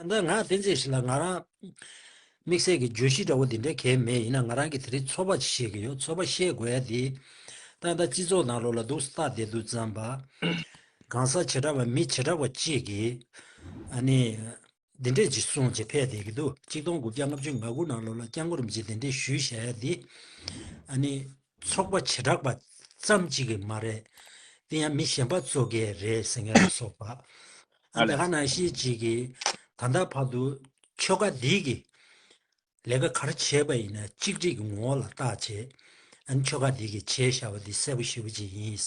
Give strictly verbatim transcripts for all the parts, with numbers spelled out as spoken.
ད་ང་བསྟན་འཛིན་ཡེ་ཤེས་ལགས། ང་རང་དམིགས་བསལ་གྱི་བརྗོད་གཞི་འདྲ་བོ་འདི་འདྲ་གང་ཡང་མེད། ཡིན་ན་ང་རང་གིས་དེ་རིང་ཚོར་བ་ཅིག་བཤད་ཀྱི་ཡོད། ཚོར་བ་བཤད་དགོས་ཡ་འདི། ད་ད་སྤྱི་ཚོགས་ནང་ལོགས་ལ་འདུག་སེ་ལྟ་བསྡད་དུས་ཙམ་པ། གང་ཟག་བྱེ་བྲག་པ་མི་བྱེ་བྲག་པ་གཅིག་གིས་ཨ་ནི་འདི་འདྲས་ཅིག་གསུངས་བྱས་ཕེབས་བསྡད་ཀྱི་འདུག་གཅིག་སྟོང་དགུ་བརྒྱ་ལྔ་བཅུ་ང་དགུ་ནང་ལོགས་ལ་སྐྱབས་མགོན་རིན་པོ་ཆེས་འདི་འདྲས་ཞུས་བཞག་ཡ་འདི། ཨ་ནི་ཚོགས་པ་བྱེ་བྲག་པ་ཙམ་གཅིག་གིས་མ་རེད། དེ་ཡང་མི་གཞན་པ་ཚོ་གིས་རེད་ཟེར་མཁན་ལ་སོགས་པ། ཨ་ཨ་ད་ལས། ག་ནང་བཞིན་གཅིག་གིས་ད་ལྟ་བར་དུ་ཆོལ་ཁ་འདི་གིས་ལས་ཀ་ག་རེ་བྱས་པ་ཡིན་ན་གཅིག་སྒྲིལ་གྱི་ངོ་བོ་ལ་བལྟས་བྱས། ཨ་ནི་ཆོལ་ཁ་འདི་གིས་བྱས་བཞག་པ་འདི་གསལ་པོ་ཞེ་པོ་ཅིག་ཡིན།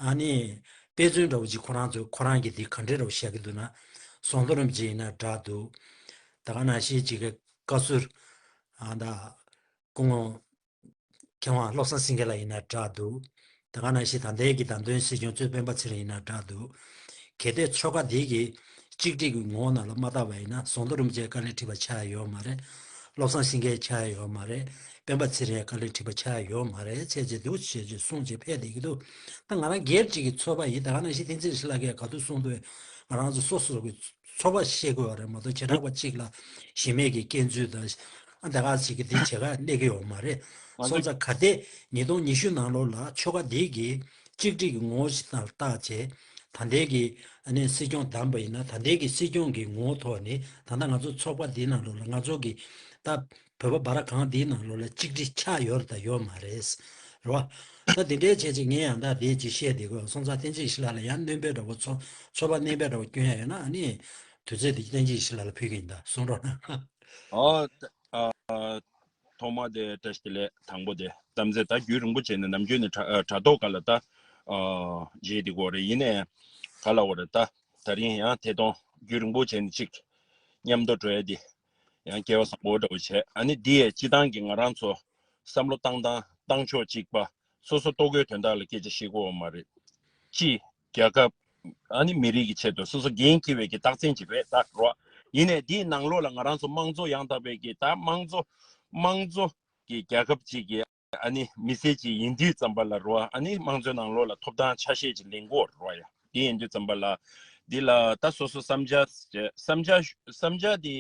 ཨ་ནི་དཔེ་མཚོན་འདྲ་བོ་ཅིག་ཁོ་རང་ཚོས་ཁོ་རང་གིས་འདི་ག་འདྲས་འདྲ་བོ་བཞག་གི་འདུག་ན། ཟམ་གདོང་རིན་པོ་ཆེ་ཡིན་ན་འདྲ་འདུག་ད་ག་ནང་བཞིན་གཅིག་གི་བཀའ་ཟུར། ཨ་ད་སྐུ་ངོ་མཁས་དབང་བློ་བཟང་སེང་གེ་ལགས་ཡིན་ན་འདྲ་འདུག་ད་ག་ནང་བཞིན་ད་ལྟའི་གི་བདམས་ཐོན་སྲིད་སྐྱོང་གཙོས་སྤེན་པ་ཚེ་རིང་ཡིན་ན་འདྲ་འདུག་གལ་ཏེ་ཆོལ་ཁ་འདི་གིས་གཅིག་སྒྲིལ་གྱི་ངོ་བོ་ནང་ལ་མ་བལྟས་པ་ཡིན་ན་ཟམ་གདོང་རིན་པོ་ཆེ་དཀའ་ལས་ཁྲིད་པ་ཆགས་ཡ་ཡོད་མ་རེད། བློ་བཟང་སེང་གེ་ཆགས་ཡ་ཡོད་མ་རེད། སྤེན་པ་ཚེ་རིང་དཀའ་ལས་ཁྲིད་པ་ཆགས་ཡ་ཡོད་མ་རེད། བྱས་བྱས་འདུག་བྱས་བྱས་གསུངས་བྱས་ཕེབས་བསྡད་ཀྱི་འདུག་ད་ང་རང་སྒེར་གཅིག་གི་ཚོར་བ་ཡིན། ད་ག་ནང་བཞིན་བསྟན་འཛིན་ཡེ་ཤེས་ལགས་ཀྱིས་ག་དུས་གསུངས་འདུག་ང་རང་ཚོ་སོ་སོ་གི་ཚོར་བ་བཤད་དགོས་པ་རེད་མ་གཏོགས་བྱེ་བྲག་པ་གཅིག་ལ་གཞི་མེད་ཀྱི་སྐྱོན་འཛུགས་དང་། ཨ་འདི་ག་ཅིག་གི་འདི་བྱེད་ག་གནས་ཀྱི་ཡོད་མ་རེད། ང་སོང་ཚོ་ཙང་གལ་ཏེ་ཉིས་སྟོང་ཉི་ཤུ་ནང་ལོགས་ལ་ཆོལ་ཁ་འདི་གིས་གཅིག་སྒྲིལ་གྱི་ངོ་བོ་ཞིག་ནང་ལ་བལྟས་བྱས། ད་ལྟའི་གི་ཨ་ནི་སྲིད་སྐྱོང་བདམས་པ་ཡིན་ན་ད་ལྟའི་གི་སྲིད་སྐྱོང་གི་ངོ་བོ་ཐོག་ནས་ད་ལྟ་ང་ཚོ་ཚོགས་པ་འདིའི་ནང་ལོགས་ལ་ང་ཚོ་གི་ད་བོད་པ་འབའ་ར་གང་འདིའི་ནང་ལོགས་ལ་གཅིག་སྒྲིལ་ཆགས་ཡོད་རེད་དང་ཡོད་མ་རེད། རེད་བ། ད་དེ་འདྲའི་བྱས་ཅིག་ངས་ཡང་ད་དེ་ཅིག་བཤད་བསྡད་དགོས་སོང་ཙང་བསྟན་འཛིན་ཡེ་ཤེས་ལགས་ལ་ཡང་སྣོན་པ་འདྲ་བོ་ཚོ་ཚོར་བ་སྣོན་པ་འདྲ་བོ་སྐྱོན་ཡ་ཡོད་ན་ཨ་ནི་དུས་ཚོད་དེ་བསྟན་འཛིན་ཡེ་ཤེས་ལགས་ལ་ཕུལ་གྱི་ཡིན། ད་གསུང་རོགས་གནང་། ཨ་ད་ཨ་ཐོག་མ་དེ་བཀྲ་ཤིས་བདེ་ལེགས། དང་པོ་དེ་གཏམ་ཚེ་ད་རྒྱུན་རིང་པོ་བྱས་ནས་ནམ་རྒྱུན་ནས་དྲ་དྲ་ཐོག་སྒང་ལ་ད་ཨ་མཇལ་བསྡད་ཀྱི་ཡོད་རེད། ཡིན་ནའི་ག་ལབ་དགོས་རེད། ད་ད་རིང་ཡང་ཐད་གཏོང་རྒྱུན་རིང་པོ་བྱས་ནས་ཅིག་མཉམ་དུ་འགྲོ་ཡ་དེ་ཡང་སྐལ་བ་བཟང་པོ་འདྲ་བོ་བྱས། ཨ་ནི་འདི་ཡས་སྤྱི་བཏང་གི་ང་རང་ཚོ་བསམ་བློ་བཏང་སྟངས་བཏང་ཕྱོགས་གཅིག་པ། སོ་སོ་ལྟོ་གོས་དོན་དག་ལ་སྐད་ཆ་བཤད་ཀྱི་ཡོད་མ་རེད། སྤྱི་རྒྱལ་ཁབ་ཨ་ནི་མི་རིགས་ཀྱི་ཆེད་དུ་སོ་སོ་འགན་འཁྱེར་བའི་གི་རྟགས་མཚན་ཅིག་རེད་ད་རོ། ཡིན་ནའི་འདིའི་ནང་ལོགས་ལ་ང་རང་ཚོ་དམངས་གཙོ་ཡང་དག་པའི་གི་ད་དམངས་གཙོ་དམངས་གཙོ་གི་རྒྱལ་ཁབ་ཅིག་གི་ཨ་ནི་མི་སེར་ཅིག་ཡིན་དུས་ཙམ་པ་ལ་རོ། ཨ་ནི་དམངས་གཙོའི་ནང་ལོགས་ལ་ཐོབ་ཐང་ཆ་ཤས་ཅིག་ལེན་དགོས་རོ་ཡ། འདི་ཡིན་དུས་ཙམ་པ་ལ་འདི་ལ་ད་སོ་སོ་བསམ་འཆར་བསམ་འཆར་བསམ་འཆར་འདི་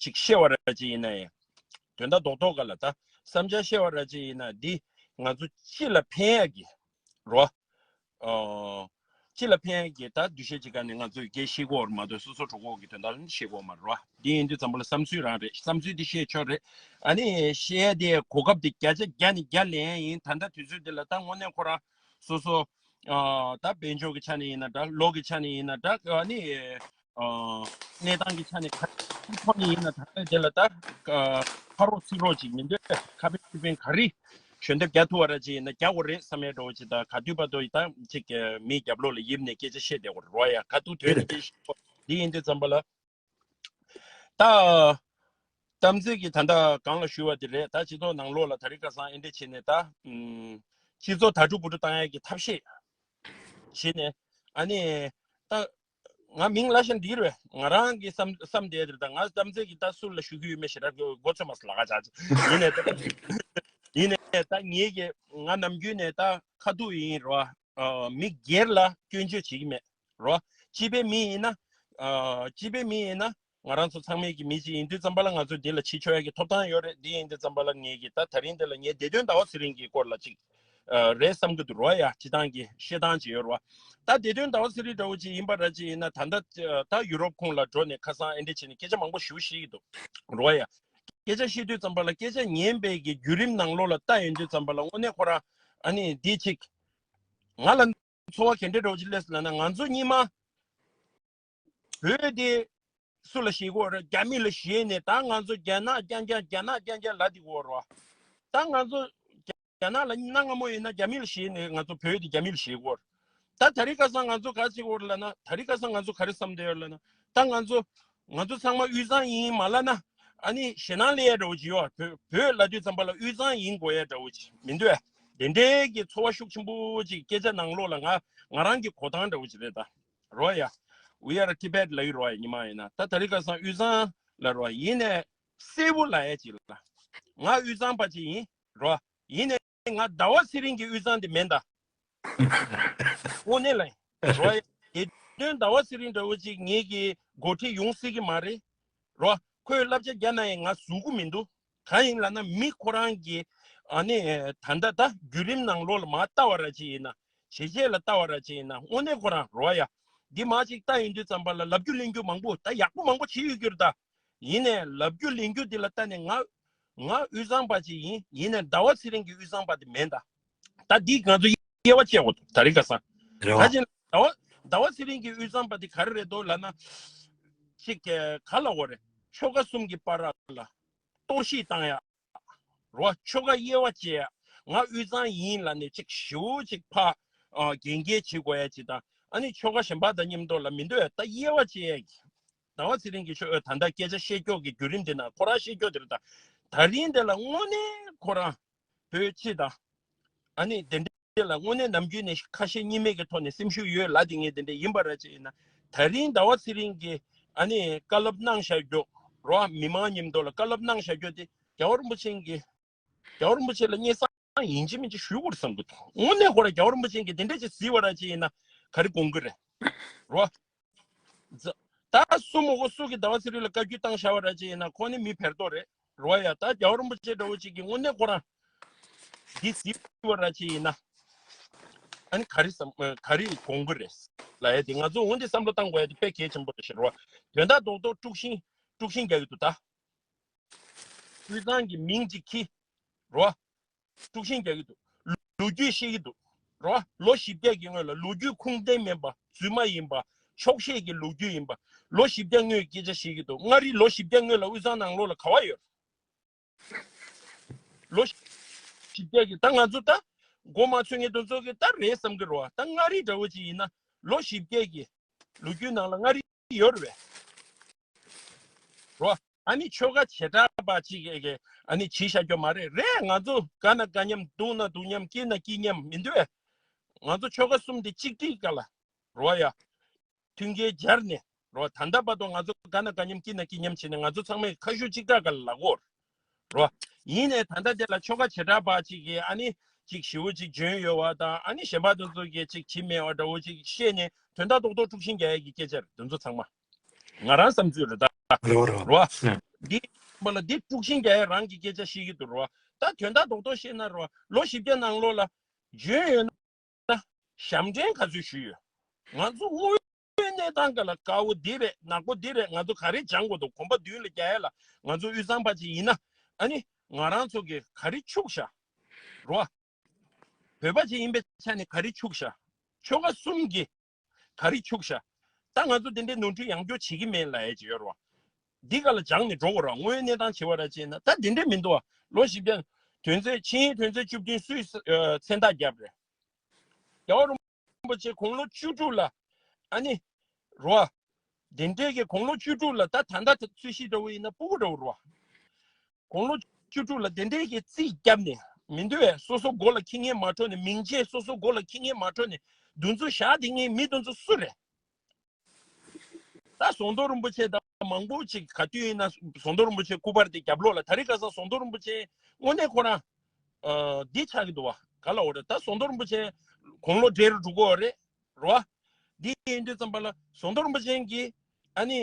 ཅིག་བཤད་པ་ར་ཅིག་ཡིན་ན་ཡང་། དོན་དག་རྡོག་རྡོག་ག་ལ་ད་བསམ་འཆར་བཤད་པ་ར་ཅིག་ཡིན་ན་འདི་ང་ཚོ་སྤྱི་ལ་ཕན་ཡག་གི་རོ། ཨོ། སྤྱི་ལ་ཕན་ཡག་གི་ད་འདུ་ཤེས་ཅིག་ག་ནས་ང་ཚོས་སྐད་བཤད་དགོས་མ་གཏོགས་སོ་སོ་གྲོགས་པོ་གི་དོན་དག་ལ་བཤད་དགོས་མ་རེད་བ། འདི་ཡིན་དུས་ཙམ་པ་ལ་བསམ་ཚུལ་རང་རེད། བསམ་ཚུལ་འདི་བཤད་ཆོག་རེད། ཨ་ནི་བཤད་ཡ་དེ་གོ་སྐབས་དེ་བརྒྱ་ཆ་བརྒྱ་ནས་བརྒྱ་ལེན་ཡ་ཡིན། ད་ལྟ་དུས་ཚོད་འདི་ལ་ད་དངོས་གནས་ཁོ་རང་སོ་སོ་ཨ་ད་དཔལ་འབྱོར་གྱི་ཆ་ནས་ཡིན་ན་འདྲ། ལོ་གི་ཆ་ནས་ཡིན་ན་འདྲ། ཨ་ནི་ཨ་གནས་སྟངས་ཀྱི་ཆ་ནས་ག་རེ་ཐོག་ནས་ཡིན་ན་ད་ལྟ་དེ་ལ་ད་ཨ་ཁ་རོག་ཚིག་རོགས་ཅིག་མི་འདོད། ཁ་ཕན་ཚིག་ཕན་ག་རེ་ཞོན་འདེབས་རྒྱག་ཐུབ་པ་ར་ཅིག་ཡིན་ན་རྒྱག་དགོས་རེད་བསམ་ཡ་འདྲ་བོ་ཅིག་ད་ག་དུས་བར་དུ་ཡི་ད་ཅིག་མིའི་རྒྱབ་ལོགས་ལ་ཡིབ་ནས་སྐད་ཆ་བཤད་བསྡད་དགོས་རེད་རོ་ཡ། ག་དུས་དོན་དེ་འདི་ཡིན་དུས་ཙམ་པ་ལ། ད་གཏམ་ཚེ་གི་ད་ལྟ་གང་ལ་ཞུ་བ་དེ་རེད། ད་སྤྱི་ཚོགས་ནང་ལོགས་ལ་དེ་རིང་ཁ་སང་ཨེ་འདྲ་བྱས་ནས་ད་ཨུམ་སྤྱི་ཚོགས་དར་ཁྲོད་བུ་ཕྲུག་བཏང་ཡ་གི་ཐབས་ཤེས་བྱས་ནས་ཨ་ནི་ད་ང་མིང་ལབ་ཤེས་འདི་རེད། ང་རང་གི་བསམ་བསམ་བསྡད་དེ་རེད། ད་ང་གཏམ་ཚེ་གི་ད་སུ་ལ་ཞུ་གི་ཡོད་མེད་ཞེ་དྲག་གི་མགོ་ཚོད་མ་སོང་ལ་ཁ་ཆག་ཅིག་ཡིན་ནས་ད་ཡིན་ནས་ད་ངེད་ཀྱི་ང་ནམ་རྒྱུན་ནས་ད་ཁ་ཐུག་ཡིན་རོ། ཨ་མི་སྒེར་ལ་སྐྱོན་བརྗོད་བྱེད་ཀྱི་མེད་རོ། སྤྱི་པའི་མི་ཡིན་ན་ཨ་སྤྱི་པའི་མི་ཡིན་ན་ང་རང་ཚོ་ཚང་མའི་གི་མི་གཅིག་ཡིན་དུས་ཙམ་པ་ལ་ང་ཚོ་འདི་ལ་ཕྱི་ཕྱོགས་ཡ་གི་ཐོབ་ཐང་ཡོད་རེད། འདི་ཡིན་དུས་ཙམ་པ་ལ་ངེད་ཀྱི་ད་ད་རིང་འདི་ལ་ངས་བདེ་དོན་ཟླ་བ་ཚེ་རིང་གི་སྐོར་ལ་ཅིག་ཨ་རེད་བསམ་གི་འདུག་རོ་ཡ། སྤྱི་བཏང་གི་བཤད་སྟངས་ཅིག་ཡོད་རོ། ད་བདེ་དོན་ཟླ་བ་ཚེ་རིང་འདྲ་བོ་ཅིག་ཡིན་པ་ར་ཅིག་ཡིན་ན་ད་ལྟ་ད་ཡུ་རོབ་ཁོངས་ལ་འགྲོ་ནས་ཁ་སང་ཨེ་འདྲ་བྱས་ནས་སྐད་ཆ་མང་པོ་ཞེ་པོ་བཤད་ཀྱི་འདུག་རོ་ཡ། སྐད་ཆ་བཤད་དུས་ཙམ་པ་ལ་སྐད་ཆ་ཉན་པའི་གི་བརྒྱུད་རིམ་ནང་ལོགས་ལ་ལྟ་ཡོང་དུས་ཙམ་པ་ལ་དངོས་གནས་ཁོ་རང་ཨ་ནི་འདི་ཅིག་ང་ལ་ཚོར་བ་ག་འདྲ་འདྲ་བོ་ཅིག་སླེབས་སོང་ལབ་ན། ང་ཚོ་སྔོན་མ་བོད་དེ་སུ་ལ་ཞེད་ཀྱི་ཡོད་རེད། རྒྱ་མི་ལ་ཞེད་ནས་ད་ང་ཚོ་རྒྱ་ནག་རྐྱང་རྐྱང་རྒྱ་ནག་རྐྱང་རྐྱང་ལབ་བསྡད་ཀྱི་ཡོད་རེད་བ། ད་ང་ཚོ་རྒྱ་ནག་ལ་གནའ་སྔ་མོ་ཡིན་ན་རྒྱ་མི་ལ་ཞེད་ནས་ང་ཚོ་བོད་དེ་རྒྱ་མི་ལ་ཞེད་ཀྱི་ཡོད་རེད། ད་དེ་རིང་ཁ་སང་ང་ཚོ་ག་རེ་བྱེད་ཀྱི་ཡོད་རེད་ལབ་ན། དེ་རིང་ཁ་སང་ང་ཚོ་ག་རེ་བསམ་བསྡད་ཡོད་རེད་ལབ་ན། ད་ང་ཚོ་ང་ཚོ་ཚང་མ་དབུས་གཙང་ཡིན་མ་ལབ་ན་ཨ་ནི་ཞེད་སྣང་སླེབས་ཡ་འདྲ་བོ་ཅིག་ཡོད། བོད་བོད་ལབ་དུས་ཙམ་པ་ལ་དབུས་གཙང་ཡིན་དགོས་ཡ་འདྲ་བོ་ཅིག་མི་འདུག་ཨ། དེ་འདྲའི་གི་ཚོར་བ་ཤུགས་ཆེན་པོ་ཅིག་སྐད་ཆ་ནང་ལོགས་ལ་ང་ང་རང་གི་གོ་སྟངས་འདྲ་བོ་ཅིག་རེད་ད། རོ་ཡ། We are Tibet ལབ་ཡོད་རོ་ཡ། ཉི་མ་ཡིན་ན་ད་དེ་རིང་ཁ་སང་དབུས་གཙང་ལབ་རོ་ཡ། ཡིན་ནའི་གསལ་པོ་ལབ་ཡ་ཅིག་ལ། ང་དབུས་གཙང་པ་ཅིག་ཡིན་རོ། ཡིན་ནའི་ང་ཟླ་བ་ཚེ་རིང་གི་དབུས་གཙང་དེ་མིན་ད། དངོས་གནས་ལ་ཡིན་རོ་ཡ། དེ་དོན་ཟླ་བ་ཚེ་རིང་འདྲ་བོ་ཅིག་ངེད་ཀྱི་ འགོ་ཁྲིད་ཡོང་སྲིད་ཀྱི་མ་རེད། རོ། ཁོས་བསླབ་བྱ་རྒྱག་ན་ཡང་ང་ཟུར་གི་མི་འདུག་གང་ཡིན་ལབ་ན་མི་ཁོ་རང་གི་ཨ་ནི་ད་ལྟ་ད་བརྒྱུད་རིམ་ནང་ལོགས་ལ་མར་ལྟ་བ་ར་ཅིག་ཡིན་ན། བྱས་རྗེས་ལ་ལྟ་བ་ར་ཅིག་ཡིན་ན་དངོས་གནས་ཁོ་རང་རོ་ཡ། འདི་མ་ཅིག་ལྟ་ཡོང་དུས་ཙམ་པ་ལ་ལབ་རྒྱུ་གླེང་རྒྱུ་མང་པོ་ད་ཡག་པོ་མང་པོ་བྱེད་ཡོད་རྒྱུ་རེད་ད། ཡིན་ནའི་ལབ་རྒྱུ་གླེང་རྒྱུ་འདི་ལ་ལྟ་ནས་ང་ང་དབུས་གཙང་པ་ཅིག་ཡིན། ཡིན་ནའི་ཟླ་བ་ཚེ་རིང་གི་དབུས་གཙང་པ་དེ་མིན་ད། ད་འདི་ང་ཚོ་དབྱེ་བ་ཕྱེ་དགོས་འདུག་ད་རིང་ཁ་སང་། རེད་བ། ད་ཅི་ཟླ་བ་ཟླ་བ་ཚེ་རིང་གི་དབུས་གཙང་པ་དེ་ག་རེ་རེད་འདུག་ལབ་ན། ཅིག་ག་ལ་འོ་རེད། ཆོལ་ཁ་གསུམ་གྱི་བར་ལ་གཏོར་བཤིག་བཏང་ཡ། རོ། ཆོལ་ཁ་དབྱེ་བ་ཕྱེ་ཡ། ང་དབུས་གཙང་ཡིན་ལབ་ནས་ཅིག་ཞེ་པོ་ཅིག་ཕ་རྒན་རྒས་བྱེད་དགོས་ཡ་ཅིག་དང་། ཨ་ནི་ཆོལ་ཁ་གཞན་པ་དང་མཉམ་དུ་ལ་མི་འདོད་ཡ་ད་དབྱེ་བ་ཕྱེ་ཡ་གི། ཟླ་བ་ཚེ་རིང་གི་ཆོས་ད་ལྟ་སྐད་ཆ་བཤད་ཀྱོག་གི་བརྒྱུད་རིམ་དེ་ན་ཁོ་རང་བཤད་ཀྱོག་དེ་རེད་ད། ད་རིང་དེ་ལ་དངོས་གནས་ཁོ་རང་བོད་སྤྱི་དང་། ཨ་ནི་དེ་འདྲ་ལ་དངོས་གནས་ནམ་རྒྱུན་ནས་ཁ་ཞེ་གཉིས་མེད་ཀྱི་ཐོག་ནས་སེམས་ཤུགས་ཡོད་ལབ་དེ་ངས་དེ་འདྲ་ཡིན་པ་ར་ཅིག་ཡིན་ན། ད་རིང་ཟླ་བ་ཚེ་རིང་གིས་ཨ་ནི་བཀའ་སློབ་གནང་བཞག་རྒྱུ་རོ། མི་མང་མཉམ་དུ་ལ་བཀའ་སློབ་གནང་བཞག་རྒྱུ་དེ་རྒྱལ་བ་རིན་པོ་ཆེ་གིས་རྒྱལ་བ་རིན་པོ་ཆེ་ལ་སྙན་སེང་ཡིན་གཅིག་མིན་གཅིག་ཞུ་དགོས་རེད་བསམ་གྱི་འདུག་དངོས་གནས་ཁོ་རང་རྒྱལ་བ་རིན་པོ་ཆེ་གིས་དེ་འདྲ་ཅིག་གཟིགས་པ་ར་ཅིག་ཡིན་ན་ག་རེ་དགོངས་ཀྱི་རེད། རོ། ད་སུ་མོ་གོ་སུ་གི་ཟླ་བ་ཚེ་རིང་ལ་བཀའ་བཀྱོན་བཏང་བཞག་པ་ར་ཅིག་ཡིན་ན་ཁོ་ནི་མི་ཕེར་ཏོ་རེད། རོ་ཡ། ད་རྒྱལ་བ་རིན་པོ་ཆེ་འདྲ་བོ་ཅིག་གིས་དངོས་གནས་ཁོ་རང་འདི་གཟིགས་པ་ར་ཅིག་ཡིན་ན། ཨ་ནི་ག་རེ་བསམ་ག་རེ་དགོངས་ཀྱི་རེད་ལབ་ཡ་དེ་ང་ཚོ་འོན་ཏེ་བསམ་བློ་བཏང་དགོས་ཡ་དེ་དཔེ་གལ་ཆེན་པོ་རེད་ཤག་རོ། དོན་དག་རྡོག་རྡོག་དཀྲུག་ཤིང་དཀྲུག་ཤིང་རྒྱག་གི་འདུག་ད། དབུས་གཙང་གི་མིང་ཅིག་ཁྱི། རོ། དཀྲུག་ཤིང་རྒྱག་གི་འདུག་ལོ་རྒྱུས་བཤད་ཀྱི་འདུག་རོ། ལོ་བཞི་བརྒྱ་གི་སྔོན་ལ་ལོ་རྒྱུས་ཁུངས་ལྡན་མིན་པ། རྫུན་མ་ཡིན་པ། འཁྱོག་བཤད་ཀྱི་ལོ་རྒྱུས་ཡིན་པ། ལོ་བཞི་བརྒྱ་སྔོན་སྐད་ཆ་བཤད་ཀྱི་འདུག་མངའ་རིས་ལོ་བཞི་བརྒྱ་སྔོན་ལ་དབུས་གཙང་ནང་ལོགས་ལ་ག་བ་ཡོད། ལོ་བཞི་བརྒྱ་གི་ད་ང་ཚོ་ད་མགོ་མ་ཚོས་ངེས་དོན་ཚོ་གི་ད་རེད་བསམ་གི་རོ། ད་མངའ་རིས་འདྲ་བོ་ཅིག་ཡིན་ན་ལོ་བཞི་བརྒྱ་གི་ལོ་རྒྱུས་ནང་ལ་མངའ་རིས་ཡོད་རེད་བས། རོ། ཨ་ནི་ཆོལ་ཁ་བྱེ་བྲག་པ་གཅིག་གིས་ཨ་ནི་བྱེད་བཞག་རྒྱུ་མ་རེད། རེད། ང་ཚོ་དགའ་ན་དགའ་མཉམ་སྡུག་ན་སྡུག་མཉམ་སྐྱིད་ན་སྐྱིད་མཉམ་མི་འདུག་ཨེ། ང་ཚོ་ཆོལ་ཁ་གསུམ་དེ་གཅིག་སྒྲིལ་ག་ལ་རོ་ཡ། མཐུན་རྐྱེན་སྦྱར་ནས་རོ། ད་ལྟ་བར་དུ་ང་ཚོ་དགའ་ན་དགའ་མཉམ་སྐྱིད་ན་སྐྱིད་མཉམ་བྱས་ནས་ང་ཚོ་ཚང་མས་ཁ་ཤུགས་གཅིག་སྒྲིལ་ག་ལ་ལབ་དགོས་རོ། ཡིན་ནས་ད་ལྟ་དེ་ལ་ཆོལ་ཁ་བྱེ་བྲག་པ་གཅིག་གིས་ཨ་ནི་གཅིག་ཞེ་པོ་གཅིག་འཇོན་ཡོད་པ་དང་ཨ་ནི་གཞན་པ་དེ་ཚོ་གིས་གཅིག་བྱེད་མེད་པ་འདྲ་བོ་གཅིག་བཤད་ནས་དོན་དག་རྡོག་རྡོག་དཀྲུག་ཤིང་རྒྱག་ཡས་ཀྱི་སྐད་ཆ་རེད་དེ་ཚོ་ཚང་མ། ང་རང་བསམ་ཚུལ་རེད་ད། རེད་བ་རེད་བ། རེད་བ། ནས། འདི་མ་ལ་འདི་དཀྲུག་ཤིང་རྒྱག་ཡ་རང་གི་སྐད་ཆ་བཤད་ཀྱི་འདུག་རེད་བ། ད་དོན་དག་རྡོག་རྡོག་བཤད་ན་རེད་བ། ལོ་བཞི་བརྒྱ་ནང་ལོགས་ལ་འཇོན་ཡོད་ན་ཞབས་འདྲེན་ག་ཚོད་ཞུས་ཡོད། ང་ཚོ་དངོས་ཡོད་གནས་སྟངས་ག་ལ་དཀར་པོ་འདི་རེད་ནག་པོ་འདི་རེད། ང་ཚོ་ག་རེ་སྦྱང་དགོས་འདུག་གོམ་པ་མདུན་ལ་རྒྱག་ཡ་ལ་ང་ཚོ་དབུས་གཙང་པ་ཅིག་ཡིན་ན་ཨ་ནི་ང་རང་ཚོ་གི་ག་རེ་ཕྱུག་ཤག་རེད་བ། བོད་པ་ཅིག་ཡིན་པའི་ཆ་ནས་ག་རེ་ཕྱུག་ཤག་ཆོལ་ཁ་གསུམ་གྱི་ག་རེ་ཕྱུག་ཤག་ད་ང་ཚོ་དེ་འདྲའི་ནོར་འཁྲུལ་ཡང་བསྐྱར་བྱེད་ཀྱི་མེད་ལབ་ཡ་ཅིག་ཡོད་རེད་བ། འདི་ག་ལ་སྦྱངས་ནས་འགྲོ་དགོས་རེད་བ། དངོས་ཡོད་གནས་སྟངས་བྱེད་པ་ར་བྱས་ན་ད་དེ་འདྲ་མི་འདུག་བ། ལོ་བཞི་བརྒྱ་དོན་ཚན་ཆིངས་ཡིག་དོན་ཚན་བཅུ་བདུན་སུས་ཨ་མཚན་རྟགས་བརྒྱབ་རེད། རྒྱལ་བ་རིན་པོ་ཆེ་དགུང་ལོ་བཅུ་དྲུག་ལ་ཨ་ནི་རེད་བ། དེ་འདྲའི་གི་དགུང་ལོ་བཅུ་དྲུག་ལ་ད་ད་ལྟ་ཚོད་གཞི་འདྲ་བོ་ཡིན་ན་སྤུ་གུ་འདྲ་བོ་རེད་བ། དགུང་ལོ་བཅུ་དྲུག་ལ་དེ་འདྲའི་གི་རྩིས་བརྒྱབ་ནས་མི་འདུག་བས། སོ་སོ་མགོ་ལ་འཁྱེར་མཁན་མ་འཕྲོད་ནས་མིང་ཆད་སོ་སོ་མགོ་ལ་འཁྱེར་མཁན་མ་འཕྲོད་ནས་འདུ་འཛོམས་བཞག་དེ་ངའི་མི་དེ་ཚོ་སུ་རེད། ད་ཟམ་གདོང་རིན་པོ་ཆེ་དང་མང་པོ་ཅིག་ག་དུས་ཡིན་ན་ཟམ་གདོང་རིན་པོ་ཆེ་སྐུ་པར་དེ་རྒྱབ་ལོགས་ལ་ད་རེས་ཁ་སང་ཟམ་གདོང་རིན་པོ་ཆེ་དངོས་གནས་ཁོ་རང་ཨ་འདི་ཆགས་ཀྱི་འདུག་བ། ག་ལ་འོ་རེད། ད་ཟམ་གདོང་རིན་པོ་ཆེ་དགུང་ལོ་བགྲེས་རུ་འགྲོ་གི་ཡོད་རེད། རེད་བ། འདི་ཡིན་དུས་ཙམ་པ་ལ་ཟམ་གདོང་རིན་པོ་ཆེ་གིས་ཨ་ནི་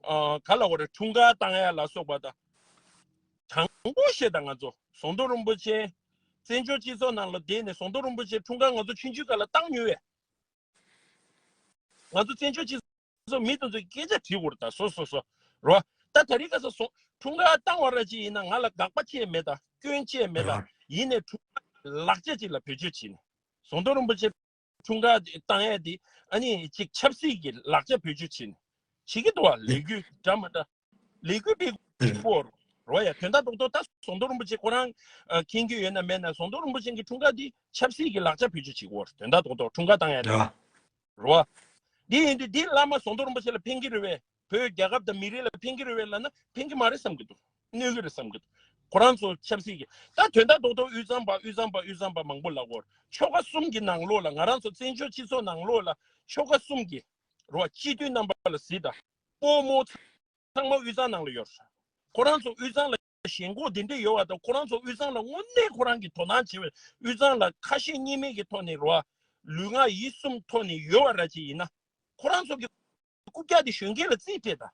ཨ་ག་ལ་འོ་རེད། འཁྲུངས་སྐར་བཏང་ཡ་ལ་སོགས་པ་དང་། དྲང་པོ་བཤད་དང་ང་ཚོ་ཟམ་གདོང་རིན་པོ་ཆེ་བཙན་བྱོལ་སྤྱི་ཚོགས་ནང་ལ་བསྡད་ནས་ཟམ་གདོང་རིན་པོ་ཆེ་འཁྲུངས་སྐར་ང་ཚོ་ཆུང་ཆུང་སྒང་ལ་བཏང་མྱོང་བས། ང་ཚོ་བཙན་བྱོལ་སྤྱི་ཚོགས་མི་དེ་ཚོས་སྐད་ཆ་དྲིས་དགོས་རེད་ད། སོ་སོ་སོ་རོ། ད་ད་རིང་ཁ་སང་སོ་འཁྲུངས་སྐར་བཏང་བ་ར་ཅིག་ཡིན་ན་ང་ལ་དགག་པ་བྱས་མེད་ད། སྐྱོན་བྱས་མེད་ད། ཡིན་ནའི་འཁྲུངས་སྐར་ལག་ཆ་ཅིག་ལ་བེད་སྤྱོད་བྱས་ནས་ཟམ་གདོང་རིན་པོ་ཆེ་འཁྲུངས་སྐར་བཏང་ཡ་དེ་ཨ་ནི་ཅིག་ཆབ་སྲིད་ཀྱི་ལག་ཆ་བེད་སྤྱོད་བྱས་ནས་བྱེད་ཀྱི་འདུག་བ། ལས་འགུལ་འདྲ་མ་འདྲ། ལས་འགུལ་སྤེལ་དགོས་རོ་ཡ། དོན་དག་རྡོག་རྡོག་ད་ཟམ་གདོང་རིན་པོ་ཆེ་ཁོ་རང་ཨ་མཁྱེན་གྱི་ཡོད་ན་མེད་ན་ཟམ་གདོང་རིན་པོ་ཆེ་གི་འཁྲུངས་སྐར་འདི་ཆབ་སྲིད་ཀྱི་ལག་ཆ་བེད་སྤྱོད་བྱེད་དགོས་རེད། དོན་དག་རྡོག་རྡོག་འཁྲུངས་སྐར་བཏང་ཡ་དེ་རེད་བ། རེད་བ། འདི་ཡིན་དུས་འདི་བླ་མ་ཟམ་གདོང་རིན་པོ་ཆེ་ལ་ཕན་གྱི་རེད་བས། བོད་རྒྱལ་ཁབ་དང་མི་རིགས་ལ་ཕན་གྱི་རེད་བས་ལབ་ན་ཕན་གྱི་མ་རེད་བསམ་གྱི་འདུག་གནོད་ཀྱི་རེད་བསམ་གྱི་འདུག་ཁོ་རང་ཚོ་ཆབ་སྲིད་ཀྱི་ད་དོན་དག་རྡོག་རྡོག་དབུས་གཙང་པ་དབུས་གཙང་པ་དབུས་གཙང་པ་མང་པོ་ལབ་དགོས་རེད། ཆོལ་ཁ་གསུམ་གྱི་ནང་ལོགས་ལ་ང་རང་ཚོ་བཙན་བྱོལ་སྤྱི་ཚོགས་ནང་ལོགས་ལ་ཆོལ་ཁ་གསུམ་གྱི་རེད་བ། སྤྱི་འཐུས་རྣམ་པ་ལ་གཟིགས་དང་། སྤོ་རྨོ་ཚང་མ་དབུས་གཙང་ནང་ལ་ཡོད་རེད། ཁོ་རང་ཚོ་དབུས་གཙང་ལ་ཞེན་ཁོག་དེ་འདྲས་ཡོད་པ་དང་། ཁོ་རང་ཚོ་དབུས་གཙང་ལ་དངོས་གནས་ཁོ་རང་གིས་དོ་སྣང་བྱེད་པའི་དབུས་གཙང་ལ་ཁ་ཞེ་གཉིས་མེད་ཀྱི་ཐོག་ནས་རེད་བ། ལུས་ངག་ཡིད་གསུམ་ཐོག་ནས་ཡོད་པ་ར་ཅིག་ཡིན་ན། ཁོ་རང་ཚོ་གི་ རྐྱང་དེ་གཞོན་སྐྱེས་ལ་རྩིས་སྤྲད་ད།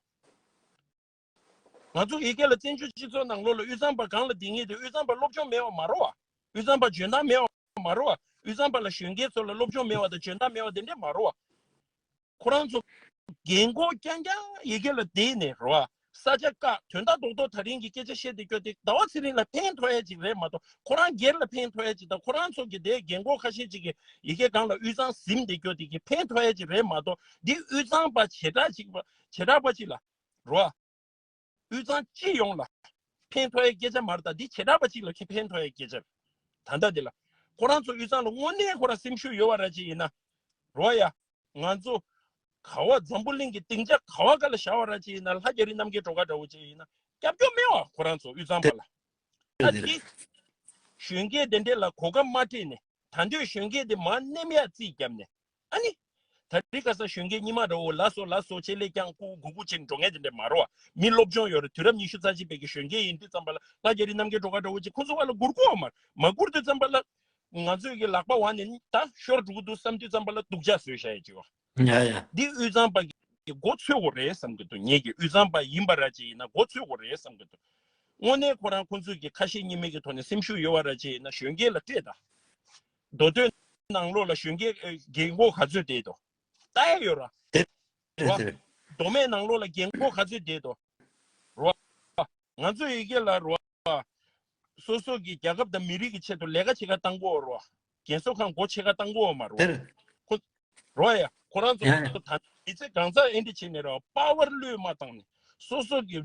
ང་ཚོ་ཡི་གེ་ལ་བཙན་བྱོལ་སྤྱི་ཚོགས་ནང་ལོགས་ལ་དབུས་གཙང་པ་གང་ལ་བསྡད་ངེས་དེ་དབུས་གཙང་པ་སློབ་སྦྱོང་མེད་པ་མ་རེད་བ། དབུས་གཙང་པ་འཇོན་ཐང་མེད་པ་མ་རེད་བ། དབུས་གཙང་པ་ལ་གཞོན་སྐྱེས་ཚོ་ལ་སློབ་སྦྱོང་མེད་པ་དང་འཇོན་ཐང་མེད་པ་དེ་འདྲས་མ་རེད་བ། ཁོ་རང་ཚོ་རྒན་གོག་རྐྱང་རྐྱང་ཡི་གེ་ལ་བསྡད་ནས་རེད་བ། ས་ཆ་བཀག་དོན་དག་རྡོག་རྡོག་ད་རིང་གི་སྐད་ཆ་བཤད་བསྡད་རྒྱུ་དེ་ཟླ་བ་ཚེ་རིང་ལ་ཕན་ཐོགས་ཡ་ཅིག་རེད་མ་གཏོགས། ཁོ་རང་སྒེར་ལ་ཕན་ཐོགས་ཡ་ཅིག་དང་། ཁོ་རང་ཚོ་གི་དེ་རྒན་གོག་ཁ་ཤས་ཅིག་གི་ཡི་གེ་སྒང་ལ་དབུས་གཙང་ཟིན་བསྡད་རྒྱུ་དེ་གི་ཕན་ཐོགས་ཡ་ཅིག་རེད་མ་གཏོགས། འདི་དབུས་གཙང་པ་བྱེ་བྲག་ཅིག་པ་བྱེ་བྲག་པ་ཅིག་ལ་རེད་བ། དབུས་གཙང་སྤྱི་ཡོངས་ལ་ཕན་ཐོགས་ཡའི་སྐད་ཆ་མ་རེད་ད། འདི་བྱེ་བྲག་པ་གཅིག་ལ་ཁེ་ཕན་ཐོགས་ཡའི་སྐད་ཆ་རེད། ད་ལྟ་འདི་ལ་ཁོ་རང་ཚོ་དབུས་གཙང་ལ་དངོས་གནས་ཁོ་རང་སེམས་ཤུགས་ཡོད་པ་ར་ཅིག་ཡིན་ན་རོ་ཡ། ང་ཚོ་ག་བ་འཛམ་བུ་གླིང་གི་སྡིངས་ཆ་ག་བ་ག་ལ་བཞག་པ་ར་ཅིག་ཡིན་ན། ལྷ་རྒྱ་རི་རྣམ་རྒྱལ་སྒྲོལ་དཀར་འདྲ་བོ་ཅིག་ཡིན་ན་སྐྱབས་བཅོལ་མེད་བ། ཁོ་རང་ཚོ་དབུས་གཙང་པ་ལ། ཨ་དེ་གཞོན་སྐྱེས་དེ་འདྲས་ལ་གོ་སྐབས་མ་སྤྲད་ནས། ད་འདོད་གཞོན་སྐྱེས་དེ་མར་མནན་ཡ་རྩིས་བརྒྱབ་ནས། ཨ་ནི། ད་རི་ཁ་སང་གཞོན་སྐྱེས་རྙིང་མ་འདྲ་བོ་ལ་སོ་ལ་སོ་ཆེད་ལས་ཀྱང་སྐུ་སྒུར་སྒུར་བྱེད་འགྲོ་མཁན་དེ་འདྲས་མ་རེད་བ། མི་སློབ་སྦྱོང་ཡོད་རེད། དུས་རབས་ཉི་ཤུ་རྩ་གཅིག་པའི་གི་གཞོན་སྐྱེས་ཡིན་དུས་ཙམ་པ་ལ་ལྷ་རྒྱ་རི་རྣམ་རྒྱལ་སྒྲོལ་དཀར་འདྲ་བོ་ཅིག་ཁོ་ཚོ་བ་ལ་སྒུར་དགོས་བ་མ་རེད། མ་སྒུར་དུས་ཙམ་པ་ལ་ང་ཚོས་ཀྱི་ལག་པ་བར་ནས་ད་ཤོར་འགྲོ་གི་འདུག་བསམ་དུས་ཙམ་པ་ལ་སྡུག་ཅག་བཟོས་བཞག་ཡ་ཅིག་བ། ཡ་ཡ། འདི་དབུས་གཙང་པ་གི་མགོ་ཚོས་དགོས་རེད་བསམ་གི་འདུག་ངེད་ཀྱི་དབུས་གཙང་པ་ཡིན་པ་ར་ཅིག་ཡིན་ན་མགོ་ཚོས་དགོས་རེད་བསམ་གི་འདུག་དངོས་གནས་ཁོ་རང་ཁོ་ཚོས་ཀྱི་ཁ་ཞེ་གཉིས་མེད་ཀྱི་ཐོག་ནས་སེམས་ཤུགས་ཡོད་པ་ར་ཅིག་ཡིན་ན་གཞོན་སྐྱེས་ལ་སྤྲད་ད། མདོ་སྟོད་ནང་ལོགས་ལ་གཞོན་སྐྱེས་ཨེ་རྒན་གོག་ག་ཚོད་བསྡད་འདུག་ལྟ་ཡ་ཡོད་ར། དེ་རེད་རོ། དེ་རེད། མདོ་སྨད་ནང་ལོགས་ལ་རྒན་གོག་ག་ཚོད་བསྡད་འདུག་རོ། ང་ཚོ་ཡི་གེ་ལ་རོ། སོ་སོ་གི་རྒྱལ་ཁབ་དང་མི་རིགས་ཀྱི་ཆེད་དུ་ལས་ཀ་བྱེད་ཀ་བཏང་གོ་རོ། རྒན་གསོ་ཁང་སྒོ་ཕྱེ་ཀ་བཏང་གོ་མ་རོ། དེ་རེད། ཁོ་རོ་ཡ། ཁོ་རང་ཚོ་ཡ་ཡ། ད་མི་ཚེ་གང་ཚ་ཨེ་འདྲ་བྱས་ནས་རོ། པ་ཝར་བློས་མ་བཏང་ནས། སོ་སོ་གི་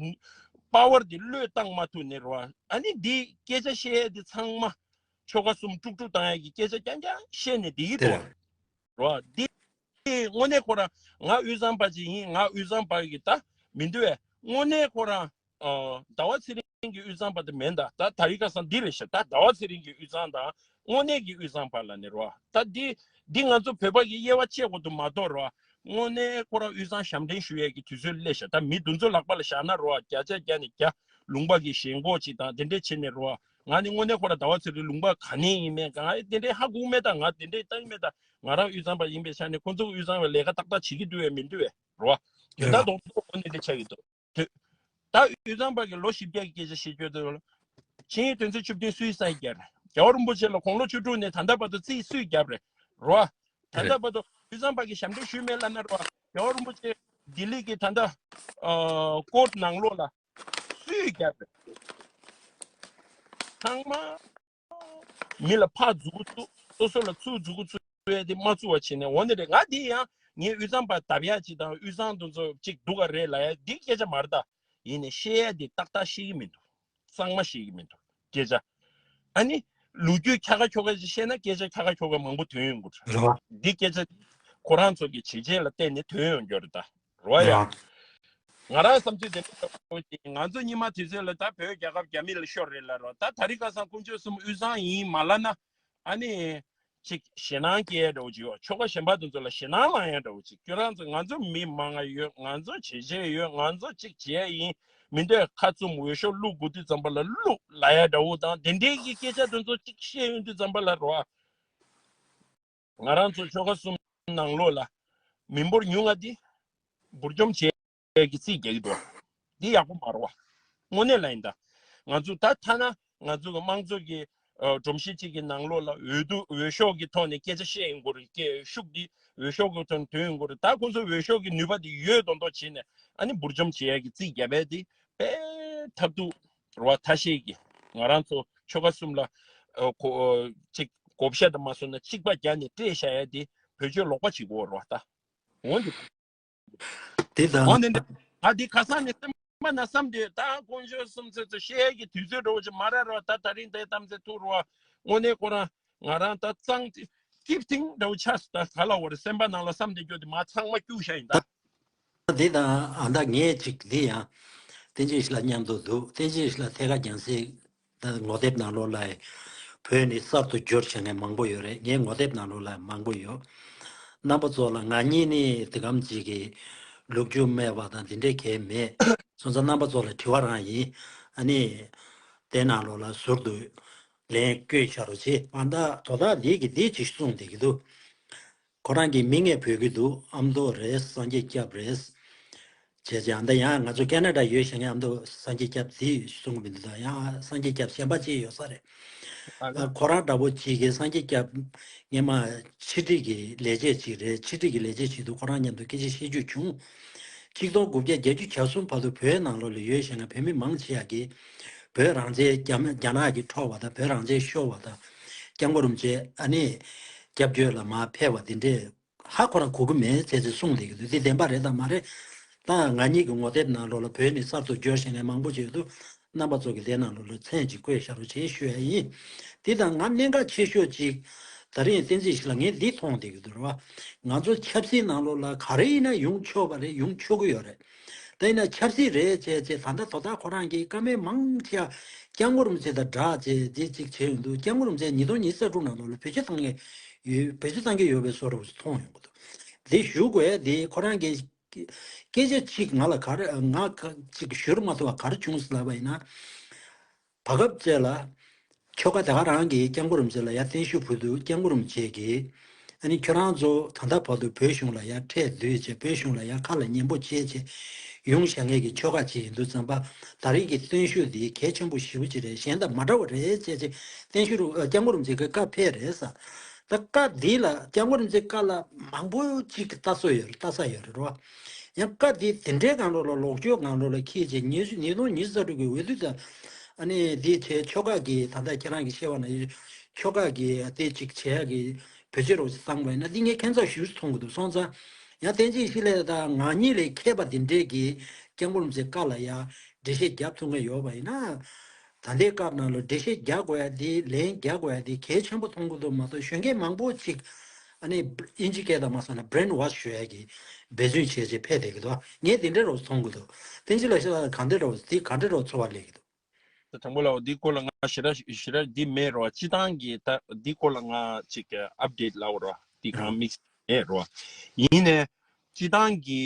པ་ཝར་དེ་བློས་བཏང་མ་ཐུབ་ནས་རོ། ཨ་ནི་འདི་སྐད་ཆ་བཤད་ཡ་དེ་ཚང་མ་ཆོལ་ཁ་གསུམ་དཀྲུག་དཀྲུག་བཏང་ཡ་གི་སྐད་ཆ་རྐྱང་རྐྱང་བཤད་ནས་བསྡད་ཀྱི་འདུག་བ། རོ། འདི་དངོས་གནས་ཁོ་རང་ང་དབུས་གཙང་པ་ཅིག་ཡིན། ང་དབུས་གཙང་པ་གི་ད་མི་འདུག་བས། དངོས་གནས་ཁོ་རང་ཟླ་བ་ཚེ་རིང་གི་དབུས་གཙང་པ་དེ་མིན་ད། ད་ད་རི་ཁ་སང་འདི་རེད་ཤག་ད་ཟླ་བ་ཚེ་རིང་གི་དབུས་གཙང་དང་དངོས་གནས་ཀྱི་དབུས་གཙང་པ་ལ་ནི་རོ། ད་འདི་འདི་ང་ཚོ་བོད་པ་གི་དབྱེ་བ་ཕྱེ་དགོས་འདུག་མ་གཏོགས་རོ། དངོས་གནས་ཁོ་རང་དབུས་གཙང་ཞབས་འདྲེན་ཞུ་ཡས་ཀྱི་དུས་ཚོད་སླེབས་ཤག་ད་མི་འདི་ཚོ་ལག་པ་ལ་བཞག་ན་རོ། བརྒྱ་ཆ་བརྒྱ་ནས་བརྒྱ། ལུང་པ་གི་ཞེན་ཁོག་ཅིག་དང་དེ་འདྲས་བྱས་ནས་རོ། ང་ནི་དངོས་གནས་ཁོ་ར་ཟླ་བ་ཚེ་རིང་ལུང་པ་ག་ནས་ཡིན་མིན་ང་དེ་འདྲས་ཧ་གོ་མེད་ད། ང་དེ་འདྲས་བཏང་མེད་ད། ང་རང་དབུས་གཙང་པ་ཡིན་པའི་ཆ་ནས་ཁོ་ཚོ་དབུས་གཙང་བའི་ལས་ཀ་ཏག་ཏག་བྱེད་ཀྱི་འདུག་བས་མི་འདུག་བས་རོ། དོན་དག་རྡོག་རྡོག་འོ་ནས་དེ་ཆགས་ཀྱི་འདུག་དོ། ད་དབུས་གཙང་པ་གི་ལོ་བཞི་བརྒྱ་གི་སྐད་ཆ་བཤད་རྒྱུ་དེ་ལ། ཆིངས་ཡིག་དོན་ཚན་བཅུ་བདུན་སུས་སའིན་བརྒྱབ་རེད། རྒྱལ་བ་རིན་པོ་ཆེ་ལ་དགུང་ལོ་བཅུ་དྲུག་ནས་ད་ལྟ་བར་དུ་རྩིས་སུས་བརྒྱབ་རེད་རོ། ད་ལྟ་བར་དུ་དབུས་གཙང་པ་གི་ཞབས་འདྲེན་ཞུས་མེད་ལབ་ན་རོ། རྒྱལ་བ་རིན་པོ་ཆེ་ལྡི་ལི་གི་ད་ལྟ་ཨ་ཀོར་ནང་ལོགས་ལ་སུས་བརྒྱབ་རེད། ཚང་མ་མི་ལ་ཕར་འཛུགས་ཚུགས། སོ་སོ་ལ་ཚུར་འཛུགས་ཚུགས་ཡས་དེ་མ་བཙུགས་པ་བྱས་ནས་འོ་ནི་རེད། ང་དེ་ཡང་ངས་དབུས་གཙང་པ་བརྡབ་ཡག་ཅིག་དང་དབུས་གཙང་དེ་ཚོ་ཅིག་སྡུག་ག་རེད་ལབ་ཡག་འདི་སྐད་ཆ་མ་རེད་ད། ཡིན་ནའི་བཤད་ཡ་འདི་ཏག་ཏག་ཤེས་ཀྱི་མི་འདུག་གཙང་མ་ཤེས་ཀྱི་མི་འདུག་སྐད་ཆ། ཨ་ནི། ལོ་རྒྱུས་ཁྱ་ཁ་ཁྱོ་ཁ་ཅིག་བཤད་ན་སྐད་ཆ་ཁྱ་ཁ་ཁྱོ་ཁ་མང་པོ་ཐོན་ཡོང་གི་རེད། རེད་བ། འདི་སྐད་ཆ། ཁོ་རང་ཚོ་གི་བྱས་རྗེས་ལ་བརྟེན་ནས་ཐོན་ཡོང་རྒྱུ་རེད་ད། རེད་བ་ཡ། རེད་བ། ང་རང་བསམ་ཚུལ་དེ་འདྲ་ཞིག་ང་ཚོ་སྔོན་མ་དུས་ཚོད་ལ་ད་བོད་རྒྱལ་ཁབ་རྒྱ་མི་ལ་ཤོར་རེད་ལབ་རོགས། ད་ད་རིང་ཁ་སང་དཀོན་མཆོག་གསུམ་དབུས་གཙང་ཡིན་མ་ལབ་ན། ཨ་ནི། ཅིག་ཞེད་སྣང་སྐྱེ་ཡ་འདྲ་བོ་ཅིག་ཡོད། ཆོལ་ཁ་གཞན་པ་དེ་ཚོ་ལ་ཞེད་སྣང་ལངས་ཡ་འདྲ་བོ་ཅིག་ཁྱོད་རང་ཚོ་ང་ཚོ་མི་མང་ང་ཡོད། ང་ཚོ་བྱས་རྗེས་ཡོད། ང་ཚོ་ཅིག་བྱས་ཡིན། མི་འདོད་ཁ་བཙུམ་འོས་ཤོག་བླུག་དགོས་དུས་ཙམ་པ་ལ་བླུག་ལབ་ཡ་འདྲ་བོ་དང་དེ་འདྲའི་གི་སྐད་ཆ་དེ་ཚོ་ཅིག་བཤད་ཡོང་དུས་ཙམ་པ་ལ་རོ། ང་རང་ཚོ་ཆོལ་ཁ་གསུམ་ནང་ལོགས་ལ་མི་འབོར་ཉུང་ང་འདི་འབུར་འཇོམས་བྱེད་ཀྱི་རྩིས་རྒྱག་གི་འདུག་འདི་ཡག་པོ་མ་རེད་བ། དངོས་གནས་ལ་ཡིན་ད། ང་ཚོ་ད་ཐ་ན་ང་ཚོ་གི་དམངས་གཙོ་གི་ཨ་སྒྲོམ་གཞི་གཅིག་གི་ནང་ལོགས་ལ་འོས་བསྡུ་འོས་ཤོག་གི་ཐོག་ནས་སྐད་ཆ་བཤད་ཡོང་གི་རེད། སྐད་ཤུགས་འདི་འོས་ཤོག་གི་ཐོག་ནས་ཐོན་ཡོང་གི་རེད། ད་ཁོང་ཚོ་འོས་ཤོག་གི་ནུས་པ་འདི་ཡོད་མདོག་མདོག་བྱས་ནས་ཨ་ནི་འབུར་འཇོམས་བྱེད་ཡ་གི་རྩིས་རྒྱབ་ཡ་དེ་དཔེ་ཐབས་སྡུག་རེད་བ། ཐ་ཤལ་གྱི་ང་རང་ཚོ་ཆོལ་ཁ་གསུམ་ལ་ཨ་གོ་ཨ་ཅིག་བགོ་བཤའ་དང་མ་སོང་ན་གཅིག་པ་རྒྱག་ནས་སྤྲད་བཞག་ཡ་དེ་བེད་སྤྱོད་ལོག་པ་བྱེད་དགོས་རེད་བ་ད། འོན་ཏེ། དེ་དང་། འོན་ཏེ་འདི། ང་འདི་ཁ་སང་ནས་སེམས་པ་ན་བསམ་དུས་ད་དཀོན་མཆོག་གསུམ་ཚོད་ཚོད་བཤད་ཡས་ཀྱི་དུས་ཚོད་འདྲ་བོ་ཅིག་མ་རག་རོགས། ད་ད་རིང་དེ་གཏམ་ཚེ་ཐུག་རོགས། དངོས་གནས་ཁོ་རང་ང་རང་ད་གཙང་ཏི་ཏིབ་ཐིང་འདྲ་བོ་ཆགས་སོང་། ད་ག་ལ་བར་སེམས་པ་ནང་ལ་བསམ་དེ་སྐྱོ་དེ་མ་ཚང་མ་སྐྱུག་བཞག་ཡིན་ད། འདི་དང་ཨ་ད་ངས་ཅིག་འདི་ཡང་བསྟན་ཆོས་ཞིག་ལ་མཉམ་དུ་འདུག་བསྟན་ཆོས་ཞིག་ལ་ཐད་ཀར་རྒྱང་སྲིང་ད་ངོ་དེབ་ནང་ལོགས་ལ་བོད་ནི་གསར་དུ་བསྒྱུར་བྱེད་མཁན་མང་པོ་ཡོད་རེད། ངའི་ངོ་དེབ་ནང་ལོགས་ལ་མང་པོ་ཡོད། རྣམ་པ་ཚོ་ལ་ང་གཉིས་ནི་དེ་གམ་ཅིག་གི་ལོ་རྒྱུས་སྨྲས་པ་དང་འདི་འདྲས་གལ་མེད། སོང་ཙང་རྣམ་པ་ཚོ་ལ་དྲི་བ་རང་ཡིན། ཨ་ནི། དེ་ནང་ལོགས་ལ་ཟུར་དུ་ལན་བཀོད་བཞག་རོགས་བྱེད། ཨ་ད་དོ་བདག་འདི་གི་འདི་ཅིག་གསུངས་བསྡད་ཀྱི་འདུག་ཁོ་རང་གི་མིང་ངས་འབོད་ཀྱི་འདུག་ཨ་མདོ་རེད། སངས་རྒྱས་སྐྱབས་རེད། བྱས་ཙང་ད་ཡང་ང་ཚོ་ཁེ་ན་ཌ་ཡོད་ཞེས་ཨ་མདོ་སངས་རྒྱས་སྐྱབས་དེ་གསུང་གི་མི་འདུག་ད་ཡང་སངས་རྒྱས་སྐྱབས་གཞན་པ་ཅིག་ཡོད་ས་རེད། ཨ་ཁོ་རང་འདྲ་པོ་ཅིག་གིས་སངས་རྒྱས་སྐྱབས་སྔས་མ་ཕྱི་དྲིལ་གྱི་ལས་བྱེད་ཅིག་རེད། ཕྱི་དྲིལ་གྱི་ལས་བྱེད་ཅིག་འདུག་ཁོ་རང་མཉམ་དུ་སྐད་ཆ་བཤད་རྒྱུ་བྱུང་། ཆིག་སྟོང་དགུ་བརྒྱ་བརྒྱད་ཅུ་གྱ་གསུམ་བར་དུ་བོད་ནང་ལོགས་ལ་ཡོད་ཞེས་ཨ་བོད་མི་མང་ཆེ་བ་གིས་བོད་རང་བཙན་རྒྱ་རྒྱ་ནག་གིས་འཕྲོག་པ་དང་བོད་རང་བཙན་ཤོར་བ་དང་སྐྱབས་མགོན་རིན་པོ་ཆེ་ཨ་ནི་སྐྱབས་བཅོལ་ལ་མར་ཕེབས་པ་དེ་འདྲས། ཧ་ཁོ་རང་གོ་གི་མེད་ཟེར་ཚེ་གསུངས་བསྡད་ཀྱི་འདུག་འདི་བདེན་པ་རེད་དམ་མ་རེད། ད་ང་གཉིས་ཀྱི་ངོ་དེབ་ནང་ལོགས་ལ་བོད་ནས་གསར་དུ་འབྱོར་བཞིན་པའི་མང་པོ་ཅིག་འདུག་རྣམ་པ་ཚོ་གི་དེ་ནང་ལོགས་ལ་མཚན་ཅིག་བཀོད་བཞག་རོགས་བྱེད་ཞུ་ཡ་ཡིན། དེ་དང་ང་གནད་འགག་ཆེ་ཤོས་ཅིག་ད་རིང་བསྟན་འཛིན་ཞིག་ལ་ངས་འདི་མཐོང་བསྡད་ཀྱི་འདུག་རེད་བ། ང་ཚོ་ཆབ་སྲིད་ནང་ལོགས་ལ་ག་རེ་ཡིན་ན་ཡོང་ཆོག་པ་རེད། ཡོང་ཆོག་གི་ཡོད་རེད། ད་ཡིན་ན་ཆབ་སྲིད་རེད་བྱས་བྱས་ད་ལྟ་དོ་བདག་ཁོ་རང་གིས་བཀའ་མོལ་མང་ཆེ་སྐྱབས་མགོན་རིན་པོ་ཆེ་དང་སྦྲགས་བྱས་འདི་གཅིག་བྱས་ཡོང་དུས་སྐྱབས་མགོན་རིན་པོ་ཆེ་ཉིས་སྟོང་ཉི་ཤུ་རྩ་དྲུག་ནང་ལོགས་ལ་བེད་སྤྱོད་བཏང་གི་ཡོད། བེད་སྤྱོད་བཏང་གི་ཡོད་པའི་བཟོ་འདྲ་མཐོང་ཡོང་གི་འདུག་འདི་ཞུ་དགོས་ཡ་འདི་ཁོ་རང་གིས་སྐད་ཆ་གཅིག་ང་ལ་ག་རེ་ང་གཅིག་ཞུ་མ་ཐུབ་པ་ག་རེ་བྱུང་ཟེར་ལབ་པ་ཡིན་ན། བར་སྐབས་བཅས་ལ། ཁྱོ་ག་དེ་ག་རང་གིས་སྐྱབས་མགོན་རིན་པོ་ཆེ་ལ་ཡར་བརྟན་བཞུགས་ཕུལ་དུས་སྐྱབས་མགོན་རིན་པོ་ཆེ་གིས་ཨ་ནི་ཁྱོད་རང་ཚོ་ད་ལྟ་བར་དུ་བོད་གཞུང་ལ་ཡར་ཁྲལ་བསྡུས་བྱས་བོད་གཞུང་ལ་ཡར་ཁ་ལ་ཉན་པོ་བྱས་བྱས་ཡོང་བཞག་མཁན་གྱི་ཁྱོ་ག་ཅིག་ཡིན་དུས་ཙམ་པ་ད་རེས་ཀྱི་བརྟན་བཞུགས་འདི་གལ་ཆེན་པོ་ཞེ་པོ་ཅིག་རེད། གཞན་དང་མ་འདྲ་བ་རེད་བྱས་བྱས་བརྟན་བཞུགས་རུ་སྐྱབས་མགོན་རིན་པོ་ཆེ་གི་བཀའ་ཕེབས་རེད་ས། ད་བཀའ་འདི་ལ་སྐྱབས་མགོན་རིན་པོ་ཆེ་བཀའ་ལ་མང་པོ་ཅིག་ལྟ་སྲོལ་ཡོད་རེད། ལྟ་ས་ཡོད་རེད་རོ། ཡང་བཀའ་འདི་དེ་འདྲའི་སྒང་ལོགས་ལ་ལོག་སྤྱོད་སྒང་ལོགས་ལ་འཁྱེར་བྱས་ཉིས་ཉིས་སྟོང་ཉི་ཤུ་རྩ་དྲུག་གི་འོས་བསྡུ་དང་། ཨ་ནི་འདི་བྱས་ཁྱོ་ག་གི་ད་ལྟ་ཁྱེད་རང་གི་བཤད་པ་ན་ཁྱོ་ག་གི་དེ་གཅིག་བྱེད་ཡ་གི་བེད་སྤྱོད་རོགས་བཏང་པ་ཡིན་ན་འདི་ངས་ཁྱད་མཚར་ཞེ་པོ་མཐོང་གི་འདུག་སོང་ཙང་ཡང་བསྟན་འཛིན་ཤེས་རབ་དང་ང་གཉིས་ལས་མཁས་པ་འདི་འདྲས་ཀྱིས་སྐྱབས་མགོན་རིན་པོ་ཆེ་བཀའ་ལ་ཡ་འགྲེལ་བཤད་རྒྱབ་ཐུབ་མཁན་ཡོད་པ་ཡིན་ན། ད་ལྟའི་སྐབས་ནང་ལ་འགྲེལ་བཤད་རྒྱག་དགོས་ཡ་དེ་ལན་རྒྱག་དགོས་ཡ་དེ་གལ་ཆེན་པོ་མཐོང་གི་འདུག་མ་གཏོགས་གཞོན་སྐྱེས་མང་པོ་ཅིག་ཨ་ནི་ཨིན་ཇི་སྐད་དང་མ་སོང་ན་brainwash ཞུ་ཡ་གི་འབད་བརྩོན་བྱས་བྱས་ཕེབས་བསྡད་ཀྱི་འདུག་ངས་དེ་འདྲའི་རོགས་མཐོང་གི་འདུག་བསྟན་འཛིན་ལགས་ཤེས་ལ་གང་འདྲའི་རོགས་དེ་གང་འདྲའི་རོགས་ཚོར་བ་སླེབས་ཀྱི་འདུག་དང་པོ་ལ་འོ་འདི་སྐོར་ལ་ང་ཞེ་དྲག་ཞེ་དྲག་འདི་མེད་རོགས་སྤྱི་བཏང་གི་ད་འདི་སྐོར་ལ་ང་ཅིག་ཨབ་ཌེཊ་ལབ་རོགས་འདི་གང་དམིགས་བསལ་མེད་རོགས་ཡིན་ནས་སྤྱི་བཏང་གི་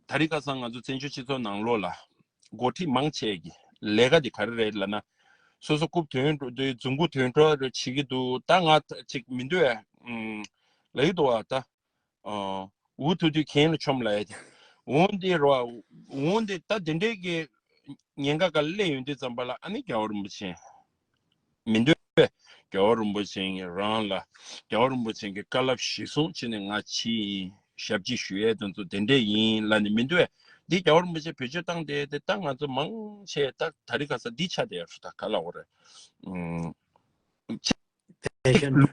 ད་རེས་ཁ་སང་ང་ཚོ་བཙན་བྱོལ་སྤྱི་ཚོགས་ནང་ལོགས་ལ་འགོ་ཁྲིད་མང་ཆེ་གི་ལས་ཀ་དེ་ག་རེ་རེད་ལབ་ན། སོ་སོ་རྐུབ་དོན་འགྲོ་དུས་རྫུན་རྐུ་དོན་འགྲོ་རེ་བྱེད་ཀྱི་འདུག་ད་ང་ཅིག་མི་འདུག་ཨ། ལབ་ཀྱི་འདུག་བ་ད། འུ་ཐུག་དུས་གྱེན་ལ་མཆོངས་ལབ་ཡ་དེ། འོན་ཏེ་རོ། འོན་ཏེ་ད་དེ་འདྲའི་གི་ཉེན་ཁ་ག་སླེབས་ཡོང་དུས་ཙམ་པ་ལ་ཨ་ནི་རྒྱལ་བ་རིན་པོ་ཆེ། མི་འདོད་པས་རྒྱལ་བ་རིན་པོ་ཆེ་ཡིན་རང་ལ་རྒྱལ་བ་རིན་པོ་ཆེ་གི་བཀའ་སློབ་གཞིར་བཟུང་བྱས་ནས་ང་ཕྱི་ཡིན་ཞབས་ཕྱི་ཞུ་ཡས་དེ་ཚོ་དེ་འདྲས་ཡིན་ལབ་ནས་མི་འདོད་པས་འདི་རྒྱལ་བ་རིན་པོ་ཆེ་བེད་སྤྱོད་བཏང་བསྡད་དེ་ད་ང་ཚོ་མང་ཆེ་ད་ད་རེས་ཁ་སང་འདི་ཆགས་བསྡད་ཡོད་རེད། ད་ག་ལ་འོ་རེད། ཨུམ། ཕེ་ཤན།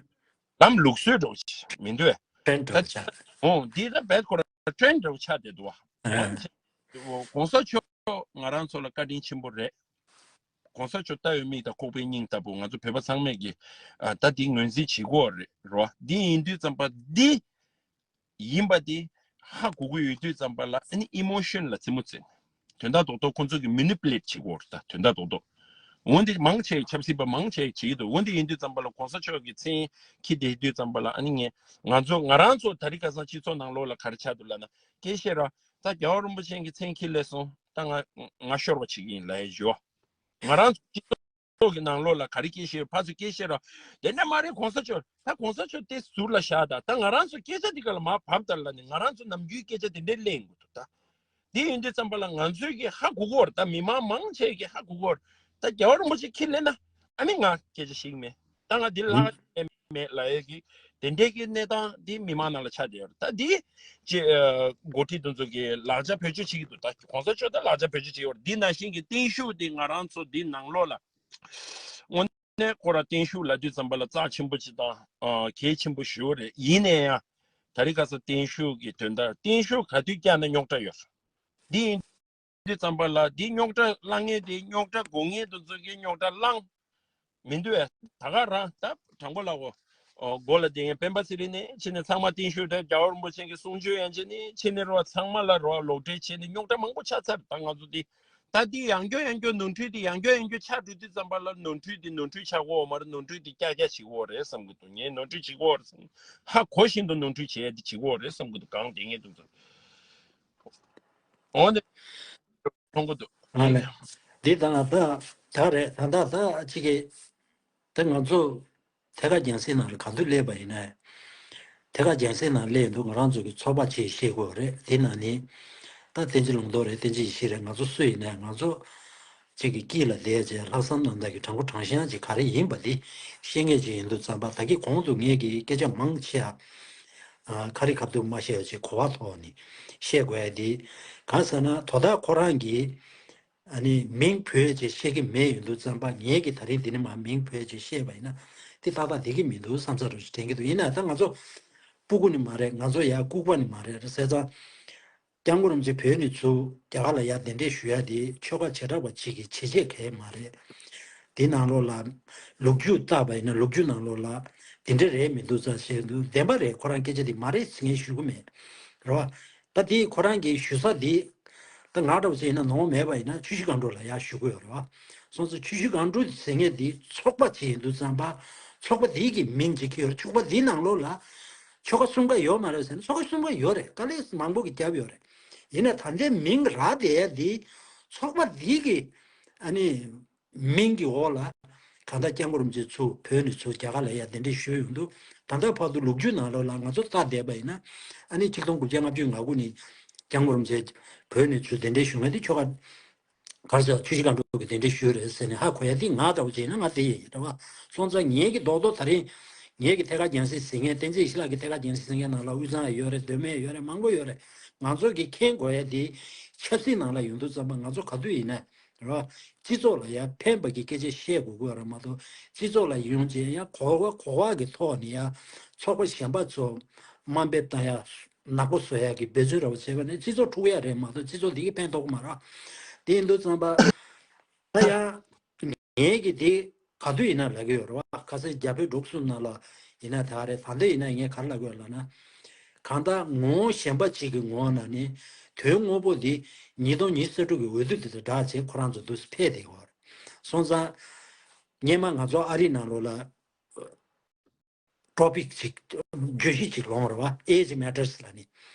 ལམ་ལུགས་སྲོལ་འདྲ་བོ་ཅིག་མི་འདོད་པས། ཊེན་འདྲ་བོ་ཆགས། འོ་འདི་ད་བེད་ཁོ་ར་ཊེན་འདྲ་བོ་ཆགས་བསྡད་འདུག་བ། ཨ། གོང་ས་མཆོག་ང་རང་ཚོ་ལ་བཀའ་དྲིན་ཆེན་པོ་རེད། གོང་ས་མཆོག་ལྟ་བའི་མིག་དང་ཁོག་པའི་སྙིང་ལྟ་བུ་ང་ཚོ་བོད་པ་ཚང་མས་ཀྱི་ཨ་ད་འདི་ངོས་འཛིན་བྱེད་དགོས་རེད་རོ། འདི་ཡིན་དུས་ཙམ་པ་འདི་ཡིན་པ་འདི་ཧ་གོ་གི་ཡོད་དུས་ཙམ་པ་ལ་ཨ་ནི་ཨི་མོ་ཤོན་ལ་རྩེད་མོ་རྩེ་ནས་དོན་དག་རྡོག་རྡོག་ཁོང་ཚོ་གི་མེ་ནི་པུ་ལེ་ཊི་བྱེད་དགོས་རེད། ད་དོན་དག་རྡོག་རྡོག་འོན་ཏེ་མང་ཆེ་ཆབ་སྲིད་པ་མང་ཆེ་བྱེད་ཀྱི་འདུག་འོན་ཏེ་ཡིན་དུས་ཙམ་པ་ལ་གོང་ས་མཆོག་གི་མཚན་འཁྱེར་བསྡད་དུས་ཙམ་པ་ལ་ཨ་ནི་ངས་ང་ཚོ་ང་རང་ཚོ་ད་རེས་ཁ་སང་སྤྱི་ཚོགས་ནང་ལོགས་ལ་ག་རེ་ཆགས་འདུག་ལབ་ན་སྐད་བཤད་ར་ད་རྒྱལ་བ་རིན་པོ་ཆེ་གི་མཚན་འཁྱེར་སླེབས་སོང་། ད་ང་ང་ཤོར་བ་བྱེད་ཀྱི་ཡིན་ལབ་ཡ་ཞུ། ང་རང་ཚོ་སྤྱི་ཚོགས་ཀྱི་ནང་ལོགས་ལ་ག་རེ་སྐད་བཤད་ཕར་ཚུར་སྐད་བཤད་ར་དེ་འདྲ་མ་རེད། གོང་ས་མཆོག་ད་གོང་ས་མཆོག་དེ་ཟུར་ལ་བཞག་ད་ད་ང་རང་ཚོ་སྐད་ཆ་འདི་ག་ལ་མར་བབས་ད་ལ་ནི་ང་རང་ཚོ་ནམ་རྒྱུན་སྐད་ཆ་དེ་འདྲའི་གླེང་དགོས་འདུག་ད་དེ་ཡིན་དུས་ཙམ་པ་ལ་ང་ཚོས་ཀྱི་ཧ་གོ་གོ་ར་ད་མི་མང་མང་ཆེ་གི་ཧ་གོ་གོ་ར་ད་རྒྱལ་བ་རིན་པོ་ཆེ་ཁྱེར་སླེབས་ན་ཨ་ནི་ང་སྐད་ཆ་བཤད་ཀྱི་མེད། ད་ང་འདི་ལ་མེད་ལ་ཡོད་ཀྱི་དེ་འདྲའི་གི་གནས་སྟངས་འདི་མི་མང་ནང་ལ་ཆགས་བསྡད་ཡོད་རེད། ད་འདི་ཅི་འགོ་ཁྲིད་དེ་ཚོ་གི་ལག་ཆ་བེད་སྤྱོད་བྱེད་ཀྱི་འདུག་ད་གོང་ས་མཆོག་ད་ལག་ཆ་བེད་སྤྱོད་བྱེད་ཀྱི་ཡོད་རེད། འདི་ནང་བཞིན་གྱི་བརྟན་བཞུགས་འདི་ང་རང་ཚོ་འདི་ནང་ལོགས་ལ་དངོས་གནས་ཁོ་ར་བརྟན་བཞུགས་ལབ་དུས་ཙམ་པ་ལ་རྩ་ཆེན་པོ་ཅིག་དང་གལ་ཆེན་པོ་ཞེ་པོ་རེད། ཡིན་ན་ཡང་ད་རེས་ཁ་སང་བརྟན་བཞུགས་ཀྱི་དོན་དག་བརྟན་བཞུགས་ག་དུས་བསྐྱངས་ན་རྙོག་དྲ་ཡོད་རེད། འདི་ཡིན་དུས་ཙམ་པ་ལ་འདི་རྙོག་དྲ་བསླང་མཁན་དེ་རྙོག་དྲ་དགོས་མཁན་དེ་ཚོ་གིས་རྙོག་དྲ་བསླངས། མི་འདུག་ཨེ། ད་ག་རང་ད་དྲང་པོ་ལབ་གོ། ཨོ་མགོ་ལ་བསྡད་མཁན་སྤེན་པ་ཚེ་རིང་ནས་ཕྱི་ནས་ཚང་མ་བརྟན་བཞུགས་དང་རྒྱལ་བ་རིན་པོ་ཆེ་གི་གསུང་ཆོས་ཡན་ཆད་ནས་ཕྱི་ནས་རོ་ཚང་མ་ལ་རོ་ལོག་འགྲེལ་བྱས་ནས་རྙོག་དྲ་མང་པོ་ཆགས་ཚར། ད་ང་ཚོ་འདི་ད་འདི་ཡང་བསྐྱར་ཡང་བསྐྱར་ནོར་འཁྲུལ་འདི་ཡང་བསྐྱར་ཡང་བསྐྱར་ཆགས་འགྲོ་དུས་ཙམ་པ་ལ་ནོར་འཁྲུལ་འདི་ནོར་འཁྲུལ་ཆགས་ཀྱི་ཡོད་མ་རེད། ནོར་འཁྲུལ་འདི་བསྐྱར་བསྐྱར་བྱེད་ཀྱི་ཡོད་རེད་བསམ་གྱི་འདུག་ངས་ནོར་འཁྲུལ་བྱེད་ཀྱི་ཡོད་རེད་བསམ། ཧ་གོ་བཞིན་དུ་ནོར་འཁྲུལ་བྱས་ཏེ་བྱེད་ཀྱི་ཡོད་རེད་བསམ་གྱི་འདུག་གང་བསྡད་མཁན་དེ་ཚོ། འོ་ནི། མཐོང་གི་འདུག་ཨ་ལས། འདི་ད་ད་ད་རེད། ད་ད་ད་ཅིག་གི་ད་ང་ཚོ་ཐད་ཀར་རྒྱང་སྲིང་ནང་ལ་ག་དུས་སླེབས་པ་ཡིན་ན། ཐད་ཀར་རྒྱང་སྲིང་ནང་སླེབས་འདུག་ང་རང་ཚོ་གི་ཚོགས་པ་ཆེ་ཤེས་དགོས་རེད། དེ་ནང་ནི་ ད་བསྟན་འཛིན་ལུང་རྟོགས་རེད། བསྟན་འཛིན་ཡེ་ཤེས་རེད། ང་ཚོ་སུ་ཡིན་ནའི་ང་ཚོ་གཅིག་གི་དཀྱིལ་ལ་བསྡད་བྱས་ལྷག་བསམ་རྣམ་དག་གིས་དྲང་པོ་དྲང་བཞག་ཅིག་ག་རེ་ཡིན་པ་འདི་ཤེས་མཁན་ཅིག་ཡིན་དུས་ཙམ་པ། ད་གིན་གོང་དུ་ངས་ཀྱི་སྐད་ཆ་མང་ཆེ་བ་ཨ་ཁ་རི་ཁ་ཐུག་མ་བཤད་བྱས་གོ་བ་ཐོག་ནས་བཤད་དགོས་ཡ་འདི་གང་ཟེར་ན། དོ་བདག་ཁོ་རང་གིས་ཨ་ནི་མིང་བོས་བྱས་བཤད་ཀྱི་མེད་ཡོང་དུས་ཙམ་པ། ངས་ཀྱི་ད་རིང་འདི་ནས་མར་མིང་བོས་བྱས་བཤད་པ་ཡིན་ན་དེ་ཏག་ཏག་བསྡད་ཀྱི་མི་འདུག་བསམ་ས་རུ་དྲན་གྱི་འདུག་ཡིན་ན་ད་ང་ཚོ་སྤུ་གུ་ནི་མ་རེད། ང་ཚོ་ཡ་ལྐུགས་པ་ནི་མ་རེད། རེད་ཟེར་ཙང་། སྐྱབས་མགོན་རིན་པོ་ཆེ་བོད་ནས་ཚུར་རྒྱ་གར་ལ་ཡར་གདན་འདྲེན་ཞུ་ཡ་དེ་ཆོལ་ཁ་བྱེ་བྲག་པ་གཅིག་གི་བྱས་རྗེས་གང་ཡང་མ་རེད། དེ་ནང་ལོགས་ལ་ལོ་རྒྱུས་བལྟས་པ་ཡིན་ན་ལོ་རྒྱུས་ནང་ལོགས་ལ་དེ་འདྲ་རེད་མི་འདུག་ཙང་བཤད་འདུག་བདེན་པ་རེད། ཁོ་རང་སྐད་ཆ་དེ་མ་རེད་ཟེར་ངས་ཞུ་གི་མེད། རེད་བ། ད་དེ་ཁོ་རང་གིས་ཞུ་ས་དེ་ད་ང་འདྲ་བོ་ཅིག་ཡིན་ན་ནོར་མེད་པ་ཡིན་ན་ཆུ་བཞི་སྒང་དྲུག་ལ་ཡར་ཞུ་གི་ཡོད་རེད་བ། སོང་ཙང་ཆུ་བཞི་སྒང་དྲུག་ཟེར་མཁན་དེ་ཚོགས་པ་ཅིག་ཡིན་དུས་ཙམ་པ། ཚོགས་པ་དེ་གི་མིང་ཅིག་ཁྱེར་ཡོད་རེད། ཚོགས་པ་དེ་ནང་ལོགས་ལ་ཆོལ་ཁ་གསུམ་ཀ་ཡོད་མ་རེད་ཟེར་ན་ཆོལ་ཁ་གསུམ་ཀ་ཡོད་རེད། དཀའ་ལས་མང་པོ་གི་བརྒྱབ་ཡོད་རེད། ཡིན་ན་ད་ལྟའི་མིང་རག་བསྡད་ཡ་དེ་ཚོགས་པ་དེ་གི་ཨ་ནི་མིང་གི་འོག་ལ་གང་ལྟར་སྐྱབས་མགོན་རིན་པོ་ཆེ་ཚུར་བོད་ནས་ཚུར་རྒྱ་གར་ལ་ཡར་གདན་འདྲེན་ཞུས་ཡོང་དུས། ད་ལྟ་བར་དུ་ལོ་རྒྱུས་ནང་ལོགས་ལ་ང་ཚོ་བལྟས་བསྡད་པ་ཡིན་ན། ཨ་ནི་ཆིག་སྟོང་དགུ་བརྒྱ་ལྔ་བཅུ་ང་དགུ་ནས་སྐྱབས་མགོན་རིན་པོ་ཆེ་བོད་ནས་ཚུར་གདན་འདྲེན་ཞུ་མཁན་དེ་ཆོལ་ཁ་ག་རེ་ཟེར། ཆུ་བཞི་སྒང་དྲུག་གི་གདན་འདྲེན་ཞུས་རེད་ཟེར་ནས་ཧ་གོ་ཡ་དེ་ང་འདྲ་བོ་བྱས་ན་ང་དེ་ཡིན་རེད་བ། སོང་ཙང་ངེད་ཀྱི་རྡོག་རྡོག་ད་རིང་ངེད་ཀྱི་ཐད་ཀར་རྒྱང་སྲིང་ཟིན་མཁན། བསྟན་འཛིན་ཡེ་ཤེས་ལགས་ཀྱི་ཐད་ཀར་རྒྱང་སྲིང་ཟིན་མཁན་ནང་ལ་དབུས་གཙང་ཡོད་རེད། མདོ་སྨད་ཡོད་རེད། མང་པོ་ཡོད་རེད། ང་ཚོ་གི་མཁྱེན་དགོས་ཡ་དེ་ཆབ་སྲིད་ནང་ལ་ཡོང་དུས་ཙམ་པ་ང་ཚོ་ག་དུས་ཡིན་ན་རེད་བ། སྤྱི་ཚོགས་ལ་ཡ་ཕན་པ་གི་སྐད་ཆ་བཤད་དགོས་ཀྱི་ཡོད་རེད་མ་གཏོགས། སྤྱི་ཚོགས་ལ་ཡོང་བྱས་ཡ་གོ་བ་གོ་བ་གི་ཐོག་ནས་ཡ་ཚོགས་པ་གཞན་པ་ཚོ་དམའ་འབེབས་བཏང་ཡ། ནག་པོ་བཟོ་ཡ་གི་འབད་བརྩོན་འདྲ་བོ་བྱས་པ་ནི་སྤྱི་ཚོགས་འཁྲུག་ཡ་རེད་མ་གཏོགས་སྤྱི་ཚོགས་འདི་གི་ཕན་ཐོགས་ཀྱི་མ་རེད། དེ་ཡིན་དུས་ཙམ་པ་ད་ཡང་ངས་ཀྱི་དེ་ག་དུས་ཡིན་ན་ལབ་ཀྱི་ཡོད་རེད་བ། ཁ་སང་རྒྱ་བོད་འབྲུག་གསུམ་ནང་ལ་ཡིན་ན་ད་རེད། ད་ལྟ་ཡིན་ན་ངས་ག་རེ་ལབ་ཀྱི་ཡོད་ལབ་ན། གང་ལྟར་ངོ་བོ་གཞན་པ་གཅིག་གི་ངོ་བོ་ནང་ནས་དོན་དངོས་པོ་འདི་ཉིས་སྟོང་ཉི་ཤུ་རྩ་དྲུག་གི་འོས་བསྡུ་དེ་དང་སྦྲགས་བྱས་ཁོ་རང་ཚོ་འདུག་སེ་ཕེབས་བསྡད་ཡོད་རེད། སོང་ཙང་སྔོན་མ་ང་ཚོ་ཨ་རི་ནང་ལོགས་ལ། ཊོ་པིག་ཅིག་བརྗོད་གཞི་ཅིག་ལོངས་རེད་བ། Age Matters ལབ་ནི།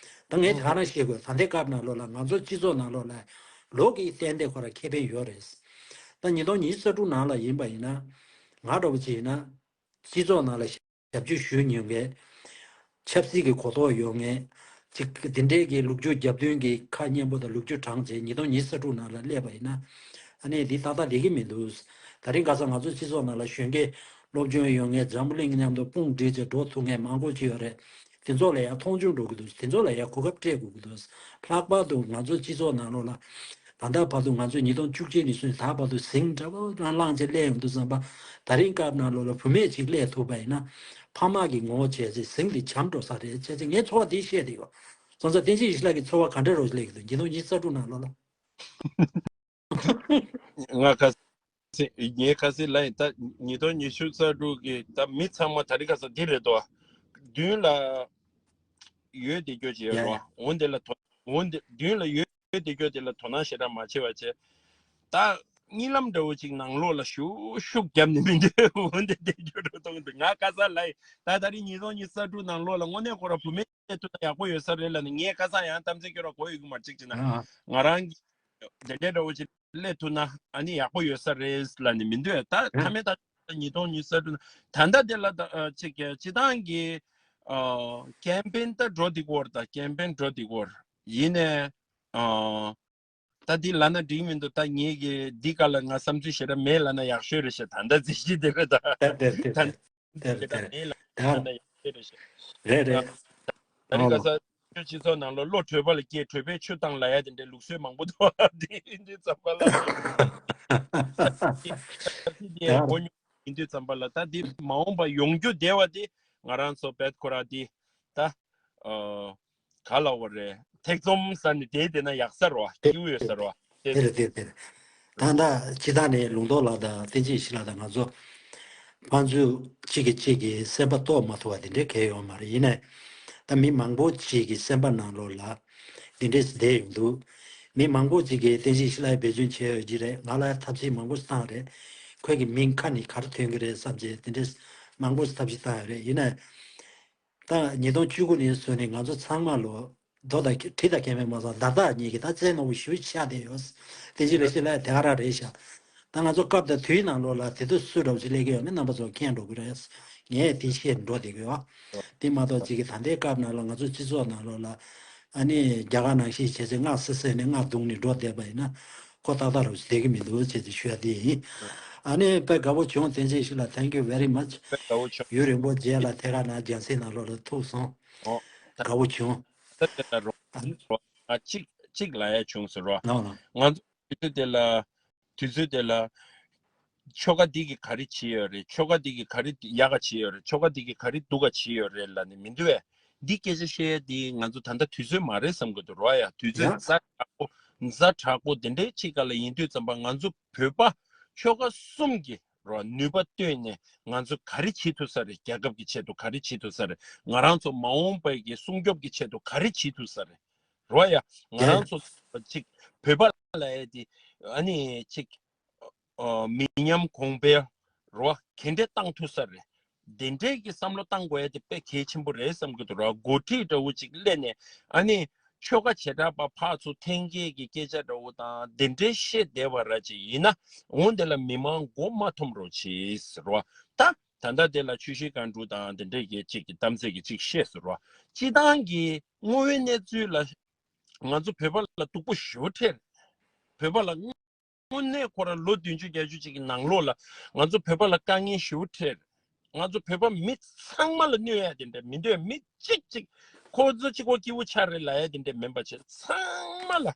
ད་ངས་དེ་ག་རང་བཤད་དགོས། ད་ལྟའི་སྐབས་ནང་ལོགས་ལ་ང་ཚོ་སྤྱི་ཚོགས་ནང་ལོགས་ལ་ལོ་གི་ཏན་ཏན་ཁོ་རང་ཁེ་ཕན་ཡོད་རེད། ད་ཉིས་སྟོང་ཉི་ཤུ་རྩ་དྲུག་ནང་ལ་ཡིན་པ་ཡིན་ན། ང་འདྲ་བོ་ཅིག་ཡིན་ན། སྤྱི་ཚོགས་ནང་ལ་ཞབས་ཞུ་ཞུ་མྱོང་མཁན། ཆབ་སྲིད་ཀྱི་གོ་རྟོགས་ཡོད་མཁན། ཅིག་འདི་འདྲའི་གི་ལོ་རྒྱུས་རྒྱབ་མདུན་གྱི་ཁ་སྙན་པོ་དང་ལོ་རྒྱུས་དྲངས་བྱས་ཉིས་སྟོང་ཉི་ཤུ་རྩ་དྲུག་ནང་ལ་སླེབས་པ་ཡིན་ན། ཨ་ནི་འདི་ཏག་ཏག་ལས་ཀྱི་མི་འདུག་ད་རིང་ཁ་སང་ང་ཚོ་སྤྱི་ཚོགས་ནང་ལ་གཞོན་སྐྱེས་སློབ་སྦྱོང་ཡོད་མཁན། འཛམ་བུ་གླིང་མཉམ་དུ་དཔུང་སྒྲིལ་བྱས་འགྲོ་ཐུབ་མཁན་མང་པོ་ཅིག་ཡོད་རེད། དེ་ཚོ་ལ་ཡང་མཐོང་ཆུང་འགྲོ་གི་འདུག་དེ་ཚོ་ལ་ཡང་གོ་སྐབས་སྤྲད་དགོས་ཀྱི་འདུག་ལྷག་པར་དུ་ང་ཚོ་སྤྱི་ཚོགས་ནང་ལོགས་ལ་ད་ལྟ་བར་དུ་ང་ཚོས་ཉིས་སྟོང་བཅུ་གཅིག་ནས་བཟུང་ད་བར་དུ་ཟིང་འདྲ་པོ་རང་བླངས་བྱས་སླེབས་ཡོང་དུས་ཙམ་པ། ད་རིང་སྐབས་ནང་ལོགས་ལ་བུད་མེད་ཅིག་སླེབས་ཐུབ་པ་ཡིན་ན། ཕ་མ་གི་ངོ་བོ་བྱས་ཚེ་ཟིང་འདི་བྱམས་འགྲོ་ས་རེད། བྱས་ཚེ་ངའི་ཚོར་བ་འདི་བཤད་དེ་ཡོད། སོང་ཙང་བསྟན་འཛིན་ཡེ་ཤེས་ལགས་ཀྱི་ཚོར་བ་ག་འདྲ་རོ་སླེབས་ཀྱི་འདུག་ཉིས་སྟོང་ཉི་ཤུ་རྩ་དྲུག་ནང་ལོགས་ལ། ང་ཁ་སང་ངའི་ཁ་སང་ལ་ཡིན། ད་ཉིས་སྟོང་ཉི་ཤུ་རྩ་དྲུག་གི་ད་མི་ཚང་མ་ད་རིང་ཁ་སང་འདི་རེད་དོ། མདུན་ལ་ཡོད་བསྡད་རྒྱུ་ཅིག་ཡོད་ཡ་རོ། ཡ། འོན་ཏེ་ལ་དོ་འོན་ཏེ་མདུན་ལ་ཡོད་བསྡད་རྒྱུ་དེ་ལ་དོ་སྣང་ཞེ་དྲག་མ་བྱེད་པ་བྱས། ད་གཉིད་ལམ་འདྲ་བོ་ཅིག་ནང་ལོགས་ལ་ཤུགས་ཤུགས་བརྒྱབ་ནས་མི་འདོད་འོན་ཏེ་བསྡད་རྒྱུ་འདྲ་མཐོང་གི་འདུག་ང་ཁ་སང་ལ་ཡིན། ད་ད་རིང་ཉིས་སྟོང་ཉི་ཤུ་རྩ་དྲུག་ནང་ལོགས་ལ་དངོས་གནས་ཁོ་རང་བུད་མེད་སླེབས་ཐུབ་ན་ཡག་པོ་ཡོད་ས་རེད་ལབ་ནས་ངས་ཁ་སང་ཡང་གཏམ་ཚིག་སྐྱོར་བ་གོ་ཡོད་གི་མ་གཅིག་བྱས་ན། ཨ། ང་རང་གི་དེ་འདྲའི་འདྲ་བོ་ཅིག་སླེབས་ཐུབ་ན་ཨ་ནི་ཡག་པོ་ཡོད་ས་རེད་ལབ་ནས་མི་འདོད། ད་ཨ། མཐའ་མའི་ད་ཉིས་སྟོང་ཉི་ཤུ་རྩ་དྲུག་ད་ལྟ་དེ་ལ་ད་ཨ་ཅིག་སྤྱི་བཏང་གི་ཨ་ཀེམ་པེན་ད་འགྲོ་འདི་སྐོར། ད་ཀེམ་པེན་འགྲོ་འདི་སྐོར་ཡིན་ནའི་ཨ་ད་འདི་ལབ་ན་འགྲིག་མི་འདུག་ད་ངེད་ཀྱི་འདི་ག་ལ་ང་བསམ་ཚུལ་ཞེ་དྲག་མེད་ལབ་ན་ཡག་ཤོས་རེད་ཤག་ད་ལྟ་རྩིས་གཞི་དེ་རེད་ད། དེར་དེར་ད་དེར་དེར་ཞེ་དྲག་དེར་མེད་ལབ་དེར་ན་ཡག་ཤོས་རེད་ཤག་རེད་རེད། ད་ནི་ཁ་ཨོ། ས་སྤྱི་ཚོགས་ནང་ལ་བློ་གྲོས་པ་ལ་སྐྱེས། གྲོས་པས་ཆུ་བཏང་ལབ་ཡ་དེ་འདྲའི་ལུགས་སྲོལ་མང་པོ་འདུག་དེ་འདི་ཙམ་པ་ལ་དེ་ཡང་གོ་མྱོང་ཡིན་དུས་ཙམ་པ་ལ་ད་འདི་མ་འོངས་པ་ཡོང་རྒྱུ་བདེ་བ་དེ་ང་རང་ཚོ་བེད་ཁོ་ར་དེ་ད་ཨ་ག་ལ་བ་རེད། ཐེག་ཚོམ་ཟ་ནས་བསྡད་བསྡད་ན་ཡག་ས་རེད་བ། དེ་སྐྱིད་པོ་ཡོད་ས་རེད་བ། དེ་དེ་རེད་དེ་དེ་རེད། ད་ལྟ་སྤྱི་བཏང་ནས་ལུང་རྟོགས་ལགས་དང་བསྟན་འཛིན་ཡེ་ཤེས་ལགས་དང་ང་ཚོ་ཕར་ཚུར་གཅིག་གིས་གཅིག་གི་སེམས་པ་རྟོགས་མ་ཐུབ་པ་དེ་འདྲའི་གལ་ཡོད་མ་རེད། ཡིན་ནའི་ད་མི་མང་པོ་ཅིག་གི་སེམས་པ་ནང་ལོགས་ལ་དེ་འདྲས་བསྡད་ཡོང་འདུག་མི་མང་པོ་ཅིག་གིས་བསྟན་འཛིན་ཡེ་ཤེས་ལགས་འབད་བརྩོན་བྱས་ཡོད་ཀྱི་རེད། ང་ལ་ཐབས་ཤེས་མང་པོ་བཏང་རེད། ཁོས་ཀྱི་མིང་ཁ་ནས་ག་རེ་ཐོན་གྱི་རེད་བསམ་བྱས་དེ་འདྲས་མང་པོ་ཐབས་ཤེས་བཏང་ཡོད་རེད། ཡིན་ནའི། ད་ཉིས་སྟོང་བཅུ་དགུ་ནས་བཟུང་ནས་ང་ཚོ་ཚང་མ་ལོ་རྡོ་དང་གྲི་དང་ཁེ་ཕན་མ་སོང་བརྡ་རྟགས་གཉིས་ཀྱི་ད་རྩེ་རྣོ་བོ་ཞེ་པོ་ཆགས་བསྡད་ཡོད། བསྟན་འཛིན་ཡེ་ཤེས་ལགས་དེ་ག་རང་རེད་ཤག་ད་ང་ཚོ་སྐབས་དང་དུས་ནང་ལོགས་ལ་དེ་དུས་སུ་འདྲ་བོ་ཅིག་སླེབས་ཀྱི་ཡོད་མེད་རྣམ་པ་ཚོ་མཁྱེན་འགྲོ་གི་རེད། ངས་དེ་བཤད་འགྲོ་བསྡད་ཀྱི་ཡོད། དེ་མ་གཏོགས་ཅིག་གི་ད་ལྟའི་སྐབས་ནང་ལ་ང་ཚོ་སྤྱི་ཚོགས་ནང་ལོགས་ལ་ ཨ་ནི་རྒྱ་གར་ནང་བཞིན་བྱས་ཚེ་སྔགས་སི་སི་ནས་སྔགས་བརྡུངས་ནས་འགྲོ་བསྡད་པ་ཡིན་ན་ཁོ་ཏག་ཏག་རུ་བསྡད་ཀྱི་མི་འདུག་ཅེས་ཅིག་ཞུ་ཡ་དེ་ཡིན། ཨ་ནི་དཔེ་དགའ་བོ་བྱུང་། བསྟན་འཛིན་ཡེ་ཤེས་ལགས། Thank you very much། དཔེ་དགའ་བོ་བྱུང་། ཡུན་རིང་པོ་རྗེས་ལ་ཐད་ཀར་ནང་རྒྱང་སྲིང་ནང་ལོགས་ལ་ཐུག་སོང་། ཨོ། ད་དགའ་བོ་བྱུང་། ད་དེ་ལ་རོ། ཨ་ནི་རོ། ང་གཅིག་གཅིག་ལ་ཡ་བྱུང་ཟེར་རོ། ལགས་ལགས། ང་ཚོ་དུས་ཚོད་དེ་ལ། དུས་ཚོད་དེ་ལ། ཆོ་ག་འདི་གིས་ག་རེ་བྱས་ཡོད་རེད། ཆོ་ག་འདི་གིས་ག་རེ་ཡག་ག་བྱས་ཡོད་རེད། ཆོ་ག་འདི་གིས་ག་རེ་སྡུག་ག་བྱས་ཡོད་རེད་ལབ་ནས་མི་འདུག་བས། འདི་སྐད་ཆ་བཤད་ཡ་འདི་ང་ཚོ་ད་ལྟ་དུས་ཚོད་མ་རེད་བསམ་གི་འདུག་རོ། ཡ་དུས་ཚོད་ཡ། ཛ་དྲག་པོ། ཛ་དྲག་པོ་དེ་འདྲའི་ཅིག་ག་ལ་ཡིན་དུས་ཙམ་པ་ང་ཚོ་བོད་པ་ཆོ་ག་གསུམ་གྱི་རོ་ནུས་པ་བཏོན་ནས་ང་ཚོ་ག་རེ་བྱེད་ཐུབ་ས་རེད། རྒྱལ་ཁབ་ཀྱི་ཆེད་དུ་ག་རེ་བྱེད་ཐུབ་ས་རེད། ང་རང་ཚོ་མ་འོངས་པའི་གི་སྲུང་སྐྱོབ་ཀྱི་ཆེད་དུ་ག་རེ་བྱེད་ཐུབ་ས་རེད། རོ། ཡ་ང་རང་ཚོ་ཅིག་བོད་པ་ལ་ཡ་དེ་ཨ་ནི་ཅིག་ཨ་མི་ཉམས་གོང་འཕེལ་རོ་ག་འདྲས་བཏང་ཐུབ་ས་རེད། དེ་འདྲས་ཀྱི་བསམ་བློ་བཏང་དགོས་ཡ་དེ་དཔེ་གལ་ཆེན་པོ་རེད་བསམ་གི་འདུག་རོ། འགོ་ཁྲིད་འདྲ་བོ་ཅིག་སླེབས་ནས་ཨ་ནི་ཆོལ་ཁ་བྱེ་བྲག་པ་ཕར་ཚུར་འཐེན་འཁྱེར་གྱི་སྐད་ཆ་འདྲ་བོ་དང་དེ་འདྲས་བཤད་བསྡད་པ་ར་ཅིག་ཡིན་ན་འོང་དེ་ལ་མི་མང་མགོ་མ་འཐོམ་རོགས་བྱེད་ཟེར་རོ། ད་ད་ལྟ་དེ་ལ་ཆུ་བཞི་སྒང་དྲུག་དང་དེ་འདྲས་ཀྱི་ཅིག་གི་གཏམ་ཚད་ཀྱི་ཅིག་བཤད་ཟེར་རོ། སྤྱི་བཏང་གི་དངོས་ཡོད་གནས་ཚུལ་ལ་ང་ཚོ་བོད་པ་ལ་སྡུག་པོ་ཞེ་པོ་འཕྲད། བོད་པ་ལ་དངོས་གནས་ཁོ་རང་ལོ་བདུན་ཅུ་བརྒྱད་ཅུ་ཅིག་གི་ནང་ལོགས་ལ་ང་ཚོ་བོད་པ་ལ་དཀའ་ངལ་ཞེ་པོ་འཕྲད། ང་ཚོ་བོད་པ་མི་ཚང་མ་ལ་གནོད་ཡ་དེ་འདྲ་མི་འདོད། མི་གཅིག་གཅིག་ཁོ་ཚོ་གཅིག་པོ་སྐྱིད་པོ་ཆགས་རེད་ལབ་ཡ་དེ་འདྲ་མིན་པ་བྱས་ཚང་མ་ལ་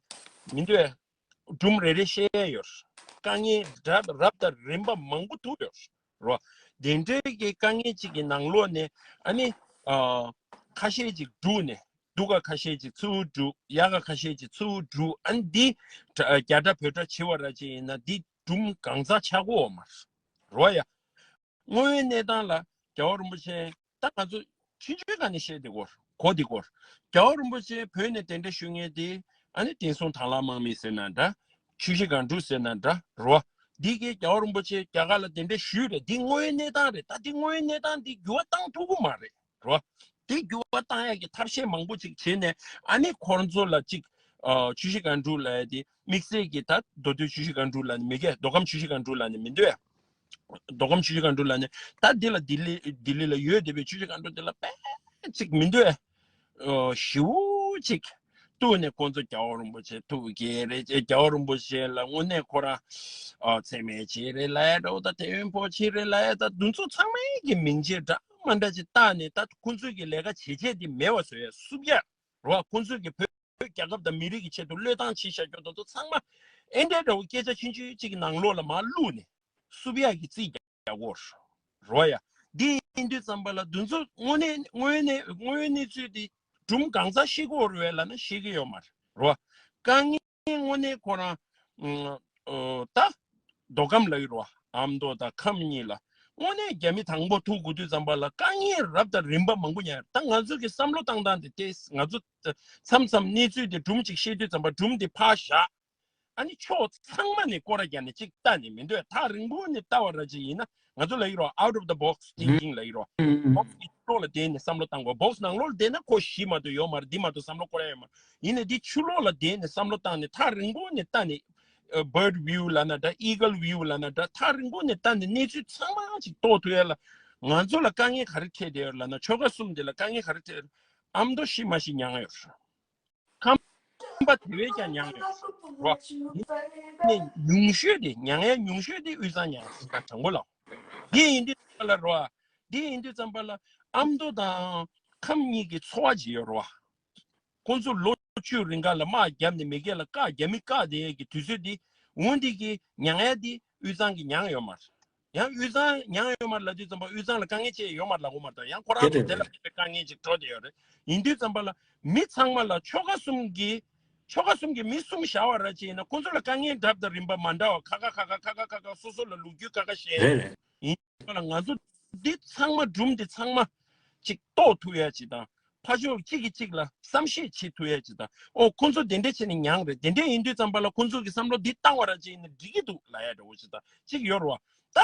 མི་འདོད། སྒྲུང་རེ་རེ་བཤད་ཡ་ཡོད། དཀའ་ངལ་རབ་རབ་དང་རིམ་པ་མང་པོ་ཐུག་ཡོད་རོ། དེ་འདྲའི་གི་དཀའ་ངལ་ཅིག་གི་ནང་ལོགས་ནས་ཨ་ནི་ཨ་ཁ་ཤས་ཅིག་སྒྲུག་ནས་སྡུག་ག་ཁ་ཤས་ཅིག་ཚུར་སྒྲུག་ཡག་ག་ཁ་ཤས་ཅིག་ཚུར་སྒྲུག་ཨ་ནི་འདི་རྒྱ་གྲ་བོད་གྲ་བྱེད་པ་ར་ཅིག་ཡིན་ན་འདི་སྒྲུང་གང་ཚང་ཆགས་ཀྱི་ཡོད་མ་རེད་རོ། ཡ། དངོས་ཡོད་གནས་སྟངས་ལ་རྒྱལ་བ་རིན་པོ་ཆེ་ད་ང་ཚོ་ཆུང་ཆུང་སྒང་ནས་བཤད་དེ་སྐོར་གོ་དེ་སྐོར། རྒྱལ་བ་རིན་པོ་ཆེ་བོད་ནས་གདན་འདྲེན་ཞུ་མཁན་དེ་ཨ་ནི་བསྟན་སྲུང་དྭང་བླངས་དམག་མི་ཟེར་ན་འདྲ། ཆུ་བཞི་སྒང་དྲུག་ཟེར་ན་འདྲ་རོ། འདི་གའི་རྒྱལ་བ་རིན་པོ་ཆེ་རྒྱ་གར་ལ་གདན་འདྲེན་ཞུས་རེད། འདི་དངོས་ཡོད་གནས་སྟངས་རེད། ད་འདི་དངོས་ཡོད་གནས་སྟངས་འདི་འགྱུར་བ་བཏང་ཐུབ་ཀྱི་མ་རེད་རོ། འདི་འགྱུར་བ་བཏང་ཡག་གི་ཐབས་ཤེས་མང་པོ་ཅིག་བྱས་ནས་ཨ་ནི་ཁོ་ཚོ་ལ་ཅིག་ཨ་ཆུ་བཞི་སྒང་དྲུག་ལབ་ཡ་དེ་དམིགས་བསལ་གྱི་ད་མདོ་སྟོད་ཆུ་བཞི་སྒང་དྲུག་ལབ་ནི་མི་དགེ་མདོ་ཁམས་ཆུ་བཞི་སྒང་དྲུག་ལབ་ནི་མི་འདུག་ཨེ། མདོ་ཁམས་ཆུ་བཞི་སྒང་དྲུག་ལབ་ནི་ད་འདི་ལ་ལྡི་ལི་ལྡི་ལི་ལ་ཡོད་བསྡད་པའི་ཆུ་བཞི་སྒང་དྲུག་འདི་ལ་དཔེ་ཅིག་མི་འདུག་ཨེ། ཨོ་ཞེ་པོ་ཅིག་གཏུགས་ནས་ཁོང་ཚོ་རྒྱལ་བ་རིན་པོ་ཆེ་ཐུགས་དགྱེས་རེད། རྒྱལ་བ་རིན་པོ་ཆེ་ལ་དངོས་གནས་ཁོ་རང་ཨ་མཚན་སྨད་བྱེད་རེད་ལབ་ཡ་འདྲ་བོ་དང་ཐེ་ཝན་ཕོག་ཕྱིན་རེད་ལབ་ཡ་ད་འདི་ཚོ་ཚང་མའི་གི་མིང་ཆད་འདྲ་མ་འདྲ་ཅིག་བཏགས་ནས་ད་ཁོང་ཚོའི་གི་ལས་ཀ་བྱེད་ཆས་འདི་མེད་པ་བཟོ་ཡ་བསུབ་ཡ་རོ། ཁོང་ཚོའི་གི་བོད་བོད་རྒྱལ་ཁབ་དང་མི་རིགས་ཀྱི་ཆེད་དུ་བློས་བཏང་བྱས་བཞག་རྒྱུ་དེ་ཚོ་ཚང་མ་ཨེ་འདྲའི་འདྲ་བོ་སྐད་ཆ་ཆུང་ཆུང་གཅིག་གི་ནང་ལོགས་ལ་མར་བླུགས་ནས་བསུབ་ཡག་གི་རྩིས་རྒྱག་གོ་རོ་ཡ། འདི་ཡིན་དུས་ཙམ་པ་ལ་འདི་ཚོ་དངོས་གནས་དངོས་གནས་དངོས་ཡོད་གནས་ཚུལ་འདི་སྒྲུང་གང་ཚང་ཤེས་ཀྱི་ཡོད་རེད་ལབ་ན་ཤེས་ཀྱི་ཡོད་མ་རེད་རོ། དཀའ་ངལ་དངོས་གནས་ཁོ་རང་ཨ་ད་མདོ་ཁམས་ལ་ཡོད་རོ། ཨ་མདོ་དང་ཁམས་གཉིས་ལ་དངོས་གནས་རྒྱ་མི་དང་པོ་ཐུག་དགོས་དུས་ཙམ་པ་ལ་དཀའ་ངལ་རབ་དང་རིམ་པ་མང་པོ་མྱངས་ཡོད། ད་ང་ཚོ་གི་བསམ་བློ་བཏང་སྟངས་དེ་དེ་ང་ཚོ་མཚམས་མཚམས་གནས་ཚུལ་དེ་སྒྲུང་ཅིག་བཤད་དུས་ཙམ་པ་སྒྲུང་དེ་ཕར་བཞག་ཨ་ནི་ཕྱོགས་ཚང་མ་ནས་སྐོར་ར་རྒྱག་ནས་ཅིག་ལྟ་ནས་མི་འདོད། ཐག་རིང་པོ་ནས་ལྟ་བ་ར་ཅིག་ཡིན་ན་ང་ཚོ་ལ་ཡོད་རོ། out of the box thinking ལ་ཡོད་རོ། box གི་ཕྱི་ལོགས་ལ་བསྡད་ནས་བསམ་བློ་བཏང་དགོས། box ནང་ལོགས་ལ་བསྡད་ན་ཁོ་ཞི་མ་གཏོགས་ཡོད་མ་རེད། འདི་མ་གཏོགས་བསམ་བློ་འཁོར་ཡ་ཡོད་མ་རེད། ཡིན་ནའི་འདི་ཕྱི་ལོགས་ལ་བསྡད་ནས་བསམ་བློ་བཏང་ནས་ཐག་རིང་པོ་ནས་ལྟ་ནས་ཨ་bird view ལབ་ན་འདྲ། eagle view ལབ་ན་འདྲ། ཐག་རིང་པོ་ནས་ལྟ་ནས་གནས་ཚུལ་ཚང་མ་ཅིག་རྟོགས་ཐུབ་ཡ་ལ་ང་ཚོ་ལ་དཀའ་ངལ་ག་རེ་འཕྲད་བསྡད་ཡོད་ལབ་ན་ཆོལ་ཁ་གསུམ་འདི་ལ་དཀའ་ངལ་ག་རེ་འཕྲད་ཡོད། ཨ་མདོ་ཤི་མ་ཤི་མྱངས་ཡོད། ཁམས་པ་དེ་བས་ཀྱང་མྱངས་ཡོད་རོ། ནི་ཉུང་ཤོས་དེ་མྱངས་ཡ་ཉུང་ཤོས་དེ་དབུས་གཙང་མྱངས་ཡོད་དྲང་པོ་ལ། འདི་ཡིན་དུས་ཙམ་པ་ལ་རོ། འདི་ཡིན་དུས་ཙམ་པ་ལ་ཨ་མདོ་དང་ཁམས་གཉིས་ཀྱི་འཚོ་བ་ཅིག་ཡོད་རོ། ཁོང་ཚོ་ལོ་བཅུ་རིང་ག་ལ་དམག་བརྒྱབ་ནས་མི་སྒེར་ལ་བཀག་རྒྱ་མི་བཀག་དེ་གི་དུས་ཚོད་འདི་འོང་འདི་གི་མྱངས་ཡ་འདི་དབུས་གཙང་གི་མྱངས་ཡོད་མ་རེད། ཡང་དབུས་གཙང་མྱངས་ཡོད་མ་རེད་ལབ་དུས་ཙམ་པ་དབུས་གཙང་ལ་དཀའ་ངལ་ཅི་ཡོད་མ་རེད་ལབ་དགོས་མ་རེད། ཡང་ཁོ་རང་ཚོ་དེ་ལ་དཔེ་དཀའ་ངལ་ཅིག་འཕྲད་བསྡད་ཡོད་རེད། ཡིན་དུས་ཙམ་པ་ལ་མི་ཚང་མ་ལ་ཆོལ་ཁ་གསུམ་གྱི་ཆོལ་ཁ་གསུམ་གྱི་མི་གསུམ་བཞག་པ་ར་ཅིག་ཡིན་ན་ཁོང་ཚོ་ལ་དཀའ་ངལ་འདྲ་དང་རིམ་པ་མ་འདྲ་བ་ཁ་ཁ་ཁ་ཁ་སོ་སོ་ལ་ལོ་རྒྱུས་ཁ་ཁ་བཤད་ཡིན་པ་ལ་ང་ཚོ་འདི་ཚང་མ་སྒྲུང་འདི་ཚང་མ་ཅིག་རྟོགས་ཐུབ་ཡ་ཅིག་དང་། ཕར་ཕྱོགས་གཅིག་གིས་གཅིག་ལ་བསམ་ཤེས་བྱེད་ཐུབ་ཡ་ཅིག་དང་། ཨོ་ཁོང་ཚོ་དེ་འདྲས་བྱས་ནས་མྱངས་རེད། དེ་འདྲས་ཡིན་དུས་ཙམ་པ་ལ་ཁོང་ཚོ་གི་བསམ་བློ་འདི་བཏང་བ་ར་ཅིག་ཡིན་ན་འགྲིག་གི་འདུག་ལབ་ཡ་འདྲ་བོ་ཅིག་དང་ཅིག་ཡོད་རེད་བ། ད་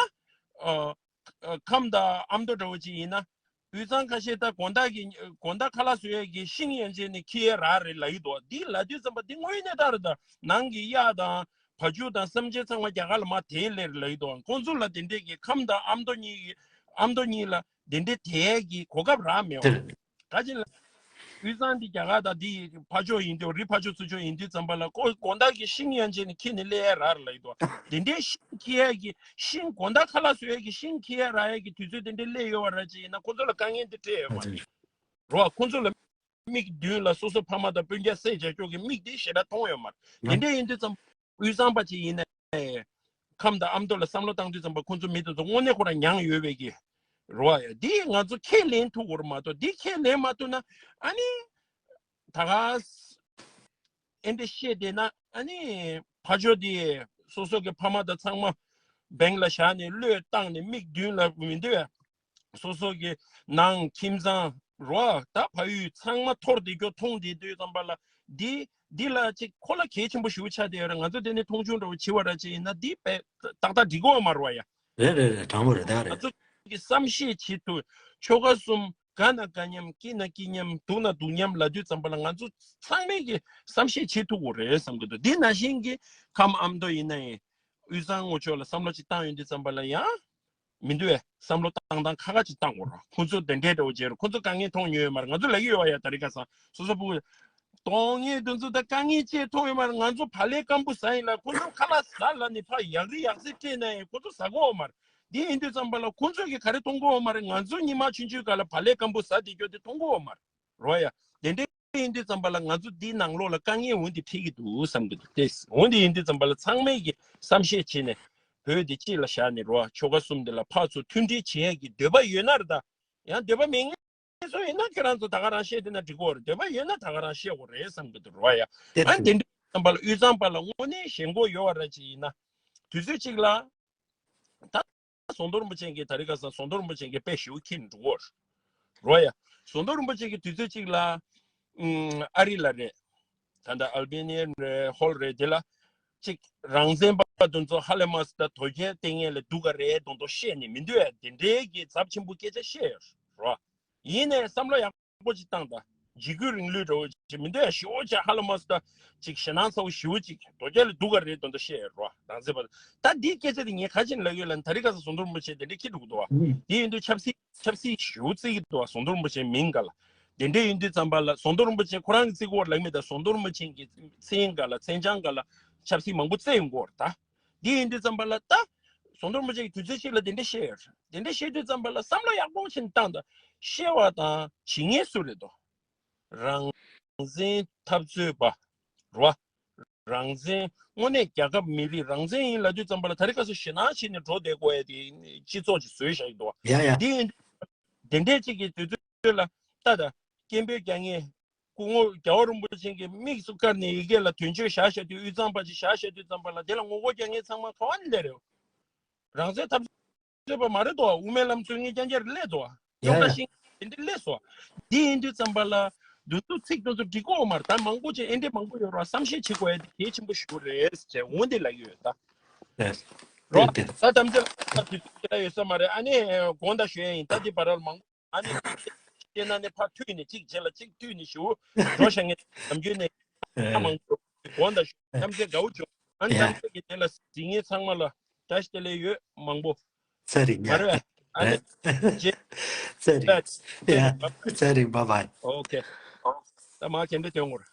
ཨ་ཨ་ཁམས་དང་ཨ་མདོ་འདྲ་བོ་ཅིག་ཡིན་ན་དབུས་གཙང་ཁ་ཤས་ད་དགོང་དག་གི་དགོང་དག་ཁ་ལག་བཟོ་ཡས་ཀྱི་ཤིང་ཡན་ཆད་ནས་འཁྱེར་ཡས་རག་རེད་ལབ་ཀྱི་འདུག་འདི་ལབ་དུས་ཙམ་པ་འདི་དངོས་གནས་ད་རེད། ད་ནང་གི་གཡག་དང་བ་ཕྱུགས་དང་སེམས་ཅན་ཚང་མ་རྒྱ་གར་ལ་མར་དེད་སླེབས་རེད་ལབ་ཀྱི་འདུག་ཁོང་ཚོ་ལ་དེ་འདྲས་ཀྱི་ཁམས་དང་ཨ་མདོ་གཉིས་ཀྱི་ཨ་མདོ་གཉིས་ལ་དེ་འདྲས་དེད་ཡས་ཀྱི་གོ་སྐབས་རག་མེད་པ་ག་ཅི་ལ། དབུས་གཙང་འདི་རྒྱ་གར་དང་འདི་ཕར་ཕྱོགས་ཡིན་དུས་རི་ཕར་ཕྱོགས་ཚུར་ཕྱོགས་ཡིན་དུས་ཙམ་པ་ལ་ཁོ་དགོང་དག་གི་ཤིང་ཡན་ཆད་ནས་འཁྱེར་ནས་སླེབས་ཡ་རག་རེད་ལབ་ཀྱི་འདུག་དེ་འདྲའི་ཤིང་འཁྱེར་ཡ་གི་ཤིང་དགོང་དག་ཁ་ལག་བཟོ་ཡ་གི་ཤིང་འཁྱེར་ཡ་རག་ཡ་གི་དུས་ཚོད་དེ་འདྲའི་སླེབས་ཡོད་པ་ར་ཅིག་ཡིན་ན་ཁོ་ཚོ་ལ་དཀའ་ངལ་འདི་འཕྲད་ཡོད་མ་རེད། རོ། ཁོ་ཚོ་ལ་མིག་མདུན་ལ་སོ་སོ་ཕ་མ་དང་སྤུན་ཀྱག་བསད་བྱས་ཆོག་གི་མིག་དེ་ཞེ་དྲག་མཐོང་ཡོད་མ་རེད། དེ་འདྲ་ཡིན་དུས་ཙམ་དབུས་གཙང་པ་ཅིག་ཡིན་ན་ཁམས་དང་ཨ་མདོ་ལ་བསམ་བློ་བཏང་དུས་ཙམ་པ་ཁོ་ཚོ་མི་དེ་ཚོ་དངོས་གནས་ཁོ་རང་མྱངས་ཡོད་པའི་གི་རོ་ཡ། འདི་ང་ཚོ་ཁས་ལེན་ཐུབ་དགོས་རེད་མ་གཏོགས་འདི་ཁས་ལེན་མ་ཐུབ་ན་ཨ་ནི་ད་ག་ཨེ་འདྲ་བཤད་བསྡད་ན་ཨ་ནི་ཕ་ཆོས་དེ་སོ་སོ་གི་ཕ་མ་དང་ཚང་མ་བེང་ལ་བཞག་ནས་བློས་བཏང་ནས་མིག་མདུན་ལ་མི་འདུག་ཡ། སོ་སོ་གི་ནང་ཁྱིམ་ཚང་རོ་ད་ཕ་ཡུལ་ཚང་མ་འཐོར་བསྡད་རྒྱུ་མཐོང་བསྡད་དུས་ཙམ་པ་ལ་འདི་འདི་ལ་ཅིག་ཁོ་ལ་གལ་ཆེན་པོ་ཞེ་པོ་ཆགས་བསྡད་ཡོད་རེད། ང་ཚོ་དེ་ནས་མཐོང་ཆུང་འདྲ་བོ་བྱེད་པ་ར་ཅིག་ཡིན་ན་འདི་དཔེ་ཏག་ཏག་འགྲིག་གི་ཡོད་མ་རེད་བ་ཡ། རེད་རེད་རེད། དྲང་པོ་རེད་ད་རེད། ང་ཚོ་གི་བསམ་ཤེས་བྱེད་ཐུབ་ཆོལ་ཁ་གསུམ་དགའ་ན་དགའ་མཉམ་སྐྱིད་ན་སྐྱིད་མཉམ་སྡུག་ན་སྡུག་མཉམ་ལབ་དུས་ཙམ་པ་ལ་ང་ཚོ་ཚང་མས་ཀྱི་བསམ་ཤེས་བྱེད་ཐུབ་དགོས་རེད་བསམ་གི་འདུག་འདི་ནང་བཞིན་གྱི་ཁམས་ཨ་མདོ་ཡིན་ན་ཡང་དབུས་གཙང་ངོ་ཕྱོགས་ལ་བསམ་བློ་ཅིག་བཏང་ཡོང་དུས་ཙམ་པ་ལ་ཡང་མི་འདུག་བས་བསམ་བློ་བཏང་སྟངས་ཁག་ཁག་ཅིག་བཏང་དགོས་རེད། ཁོང་ཚོ་དེ་འདྲའི་འདྲ་བོ་བྱས་རེད། ཁོང་ཚོ་དཀའ་ངལ་མཐོང་མྱོང་ཡོད་མ་རེད། ང་ཚོ་ལབ་ཀྱི་ཡོད་བ་ཡ། ད་རེས་ཁ་སང་སོ་སོ་ཕྲུ་གུ་གཏོང་མཁན་དེ་ཚོ་ད་དཀའ་ངལ་ཅིག་མཐོང་ཡོད་མ་རེད། ང་ཚོ་བག་ལེབ་སྐམ་པོ་ཟ་ཡིན་ལ་ཁོང་ཚོ་ཁ་ལག་ཟ་ལ་ནི་ཕ་ཡག་རི་ཡག་ཚི་སྤྲད་ན་ཡང་ཁོང་ཚོ་ཟ་གོ་བ་མ་རེད། འདི་ཡིན་དུས་ཙམ་པ་ལ་ཁོང་ཚོས་ཀྱི་ག་རེ་མཐོང་གོ་བ་མ་རེད། ང་ཚོ་ཉི་མ་ཆུང་ཆུང་སྒང་ལ་བག་ལེབ་སྐམ་པོ་ཟ་བསྡད་རྒྱུ་དེ་མཐོང་གོ་བ་མ་རེད། རོ་ཡ། དེ་འདྲའི་ཡིན་དུས་ཙམ་པ་ལ་ང་ཚོ་འདི་ནང་ལོགས་ལ་དཀའ་ངལ་འོ་འདི་འཕྲད་ཀྱི་འདུག་བསམ་གྱི་འདུག་སྟེ། འོ་འདི་ཡིན་དུས་ཙམ་པ་ལ་ཚང་མས་ཀྱི་བསམ་ཤེས་བྱས་ནས་བོད་འདི་གཅིག་ལ་བཞག་ནས་རོ་ཆོལ་ཁ་གསུམ་འདི་ལ་ཕར་ཚུར་མཐུན་སྒྲིལ་བྱེད་ཡས་ཀྱི་འདོད་པ་ཡོད་ན་རེད་ད། ཡང་འདོད་པ་མེད་མཁན་ཚོ་ཡིན་ན་ཁྱེད་རང་ཚོ་ད་ག་རང་བཤད་དེ་ན་འགྲིག་གོ་རེད། འདོད་པ་ཡོད་ན་ད་ག་རང་བཤད་དགོས་རེད་བསམ་གྱི་འདུག་རོ་ཡ། ཨ་དེ་འདྲའི་ཙམ་པ་ལ་དབུས་གཙང་པ་ལ་དངོས་གནས་ཞེན་ཁོག་ཡོད་པ་ར་ཅིག་ཡིན་ན་དུས་ཚོད་གཅིག་ལ་ད། ཟམ་གདོང་རིན་པོ་ཆེ་གིས་ད་རེས་ཁ་སང་ཟམ་གདོང་རིན་པོ་ཆེ་གིས་དཔེ་ཞེ་པོ་ཁྱེར་འགྲོ་གི་རེད་རོ་ཡ། ཟམ་གདོང་རིན་པོ་ཆེ་གིས་དུས་ཚོད་གཅིག་ལ་ཨ་རི་ལ་རེད། ད་ལྟ་ཨལ་བེ་ནི་ཡ་རེད། ཧོལ་རེད། དེ་ལ་གཅིག་རང་བཙན་པ་དེ་ཚོ་ཧ་ལས་མ་སི་ད་དོལ་རྒྱལ་བསྟེན་མཁན་ལ་སྡུག་ག་རེད་མདོག་མདོག་བཤད་ནས་མི་འདུག་ཡ། དེ་འདྲའི་གི་ཚབས་ཆེན་པོ་སྐད་ཆ་བཤད་ཡོད་རོ། ཡིན་ནའི་བསམ་བློ་ཡག་པོ་ཅིག་བཏང་དང་། འཇིགས་སྐུལ་རིང་ལུགས་འདྲ་བོ་ཅིག་མི་འདུག་ཡ། ཞེ་པོ་ཅིག་ཧ་ལས་མ་སི་ད་ཅིག་ཞེད་སྣང་ཚ་པོ་ཞེ་པོ་ཅིག་དོལ་རྒྱལ་ལ་སྡུག་ག་རེད་མདོག་མདོག་བཤད་ཡོད་རོ། རང་བཙན་པ་ད་འདིའི་སྐད་ཆ་དེ་ངས་ག་ཅིག་ལབ་ཡོད་ལབ་ན། ད་རེས་ཁ་སང་ཟམ་གདོང་རིན་པོ་ཆེ་དེ་འདྲའི་ཁྱེར་འགྲོ་གི་འདུག་བ། དེ་ཡིན་དུས་ཆབ་སྲིད་ཆབ་སྲིད་ཞེ་པོ་བརྩི་གི་འདུག་བ། ཟམ་གདོང་རིན་པོ་ཆེའི་མིང་སྒང་ལ། དེ་འདྲ་ཡིན་དུས་ཙམ་པ་ལ་ཟམ་གདོང་རིན་པོ་ཆེ་ཁོ་རང་གིས་བརྩི་གི་ཡོད་ལབ་མེད་ད། ཟམ་གདོང་རིན་པོ་ཆེ་གི་མཚན་སྒང་ལ་མཚན་བྱང་སྒང་ལ་ཆབ་སྲིད་མང་པོ་བརྩི་ཡོང་གི་ཡོད་རེད་ད། འདི་ཡིན་དུས་ཙམ་པ་ལ་ད། ཟམ་གདོང་རིན་པོ་ཆེ་གིས་དུས་ཚོད་གཅིག་ལ་དེ་འདྲ་བཤད་ཡོད་རེད། དེ་འདྲ་བཤད་དུས་ཙམ་པ་ལ་བསམ་བློ་ཡག་པོ་ཞིག་བཏང་དང་། བཤད་པ་དང་བྱེད་མཁན་སུ་རེད་དོ། རང་བཙན་འཐབ་རྩོད་པ་རེད་བ། རང་བཙན་དངོས་གནས་རྒྱལ་ཁབ་མི་རིགས་རང་བཙན་ཡིན་ལབ་དུས་ཙམ་པ་ལ་ད་རེས་ཁ་སང་ཞེད་སྣང་བྱས་ནས་འགྲོ་བསྡད་དགོས་ཡ་དེ་སྤྱི་ཚོགས་ཀྱིས་བཟོས་བཞག་གི་འདུག་བ། ཡ་ཡ། འདི་ཡིན་དུས་དེ་འདྲས་གཅིག་གི་དུས་ཚོད་ལ་ལྟ་དང་། སྐད་འབོད་རྒྱག་མཁན་སྐུ་ངོ་རྒྱལ་བ་རིན་པོ་ཆེ་གི་མིག་ཏུ་བཀར་ནས་ཡི་གེ་ལ་དོན་གཅོད་བཞག་བཞག་དུས། དབུས་གཙང་པ་ཅིག་བཞག་བཞག་དུས་ཙམ་པ་ལ་དེ་ལ་ངོ་རྒོལ་རྒྱག་མཁན་ཚང་མ་ག་བ་ནས་སླེབས་རེད། རང་བཙན་འཐབ་རྩོད་པ་མ་རེད་དོ། དབུ་མའི་ལམ་རྩོད་མཁན་རྐྱང་རྐྱང་རེད་སླེབས་དོ། ཡ་ཡ། ཀློག་དགའ་ཤེས་དེ་འདྲ་སླེབས་སོང་། འདི་ཡིན་དུས་ཙམ་པ་ལ་འདི་ཚོ་ཚིག་དེ་ཚོ་འགྲིག་གི་ཡོད་མ་རེད། ད་མང་པོ་ཅིག་ཨེ་འདྲས་མང་པོ་ཡོད་རེད་བ། བསམ་ཤེས་བྱེད་དགོས་ཡ་དེ་གལ་ཆེན་པོ་ཞིག་རེད་ཅེས་འོ་འདི་ལབ་ཀྱི་ཡོད་ད། ཡ། རོ། དེ་དེ། ད་དམ་བཅའ་ལ་དུས་ཚོད་ཅི་ལ་ཡོད་ས་མ་རེད། ཨ་ནི་དགོངས་དག་ཞུ་ཡ་ཡིན། ད་འདི་བར་ལ་མང་པོ་ཨ་ནི་བཤད་ན་ནི་ཕར་མཐུད་ནས་གཅིག་རྗེས་ལ་གཅིག་མཐུད་ནས་ཞུ་འགྲོ་བཞག་མཁན་ནམ་རྒྱུན་ནས་ཨ་མང་པོ་དགོངས་དག་ཞུ། ཐམས་ཅད་དགའ་བོ་བྱུང་། ཨ་ནི་ཡ། ཐམས་ཅད་ཀྱི་དེ་ལ་གཟིགས་མཁན་ཚང་མ་ལ་བཀྲ་ཤིས་བདེ་ལེགས་ཡོད་མང་པོ། ཚེ་རིང་ཡ། མ་རེད་ཨ་ནི་རེད། རྗེས་ཚེ་རིང་ཡ། ཚེ་རིང་བ་བའི། ཨོ་ཁེ། ད་མ་གན་དེ་དོན་ངོར།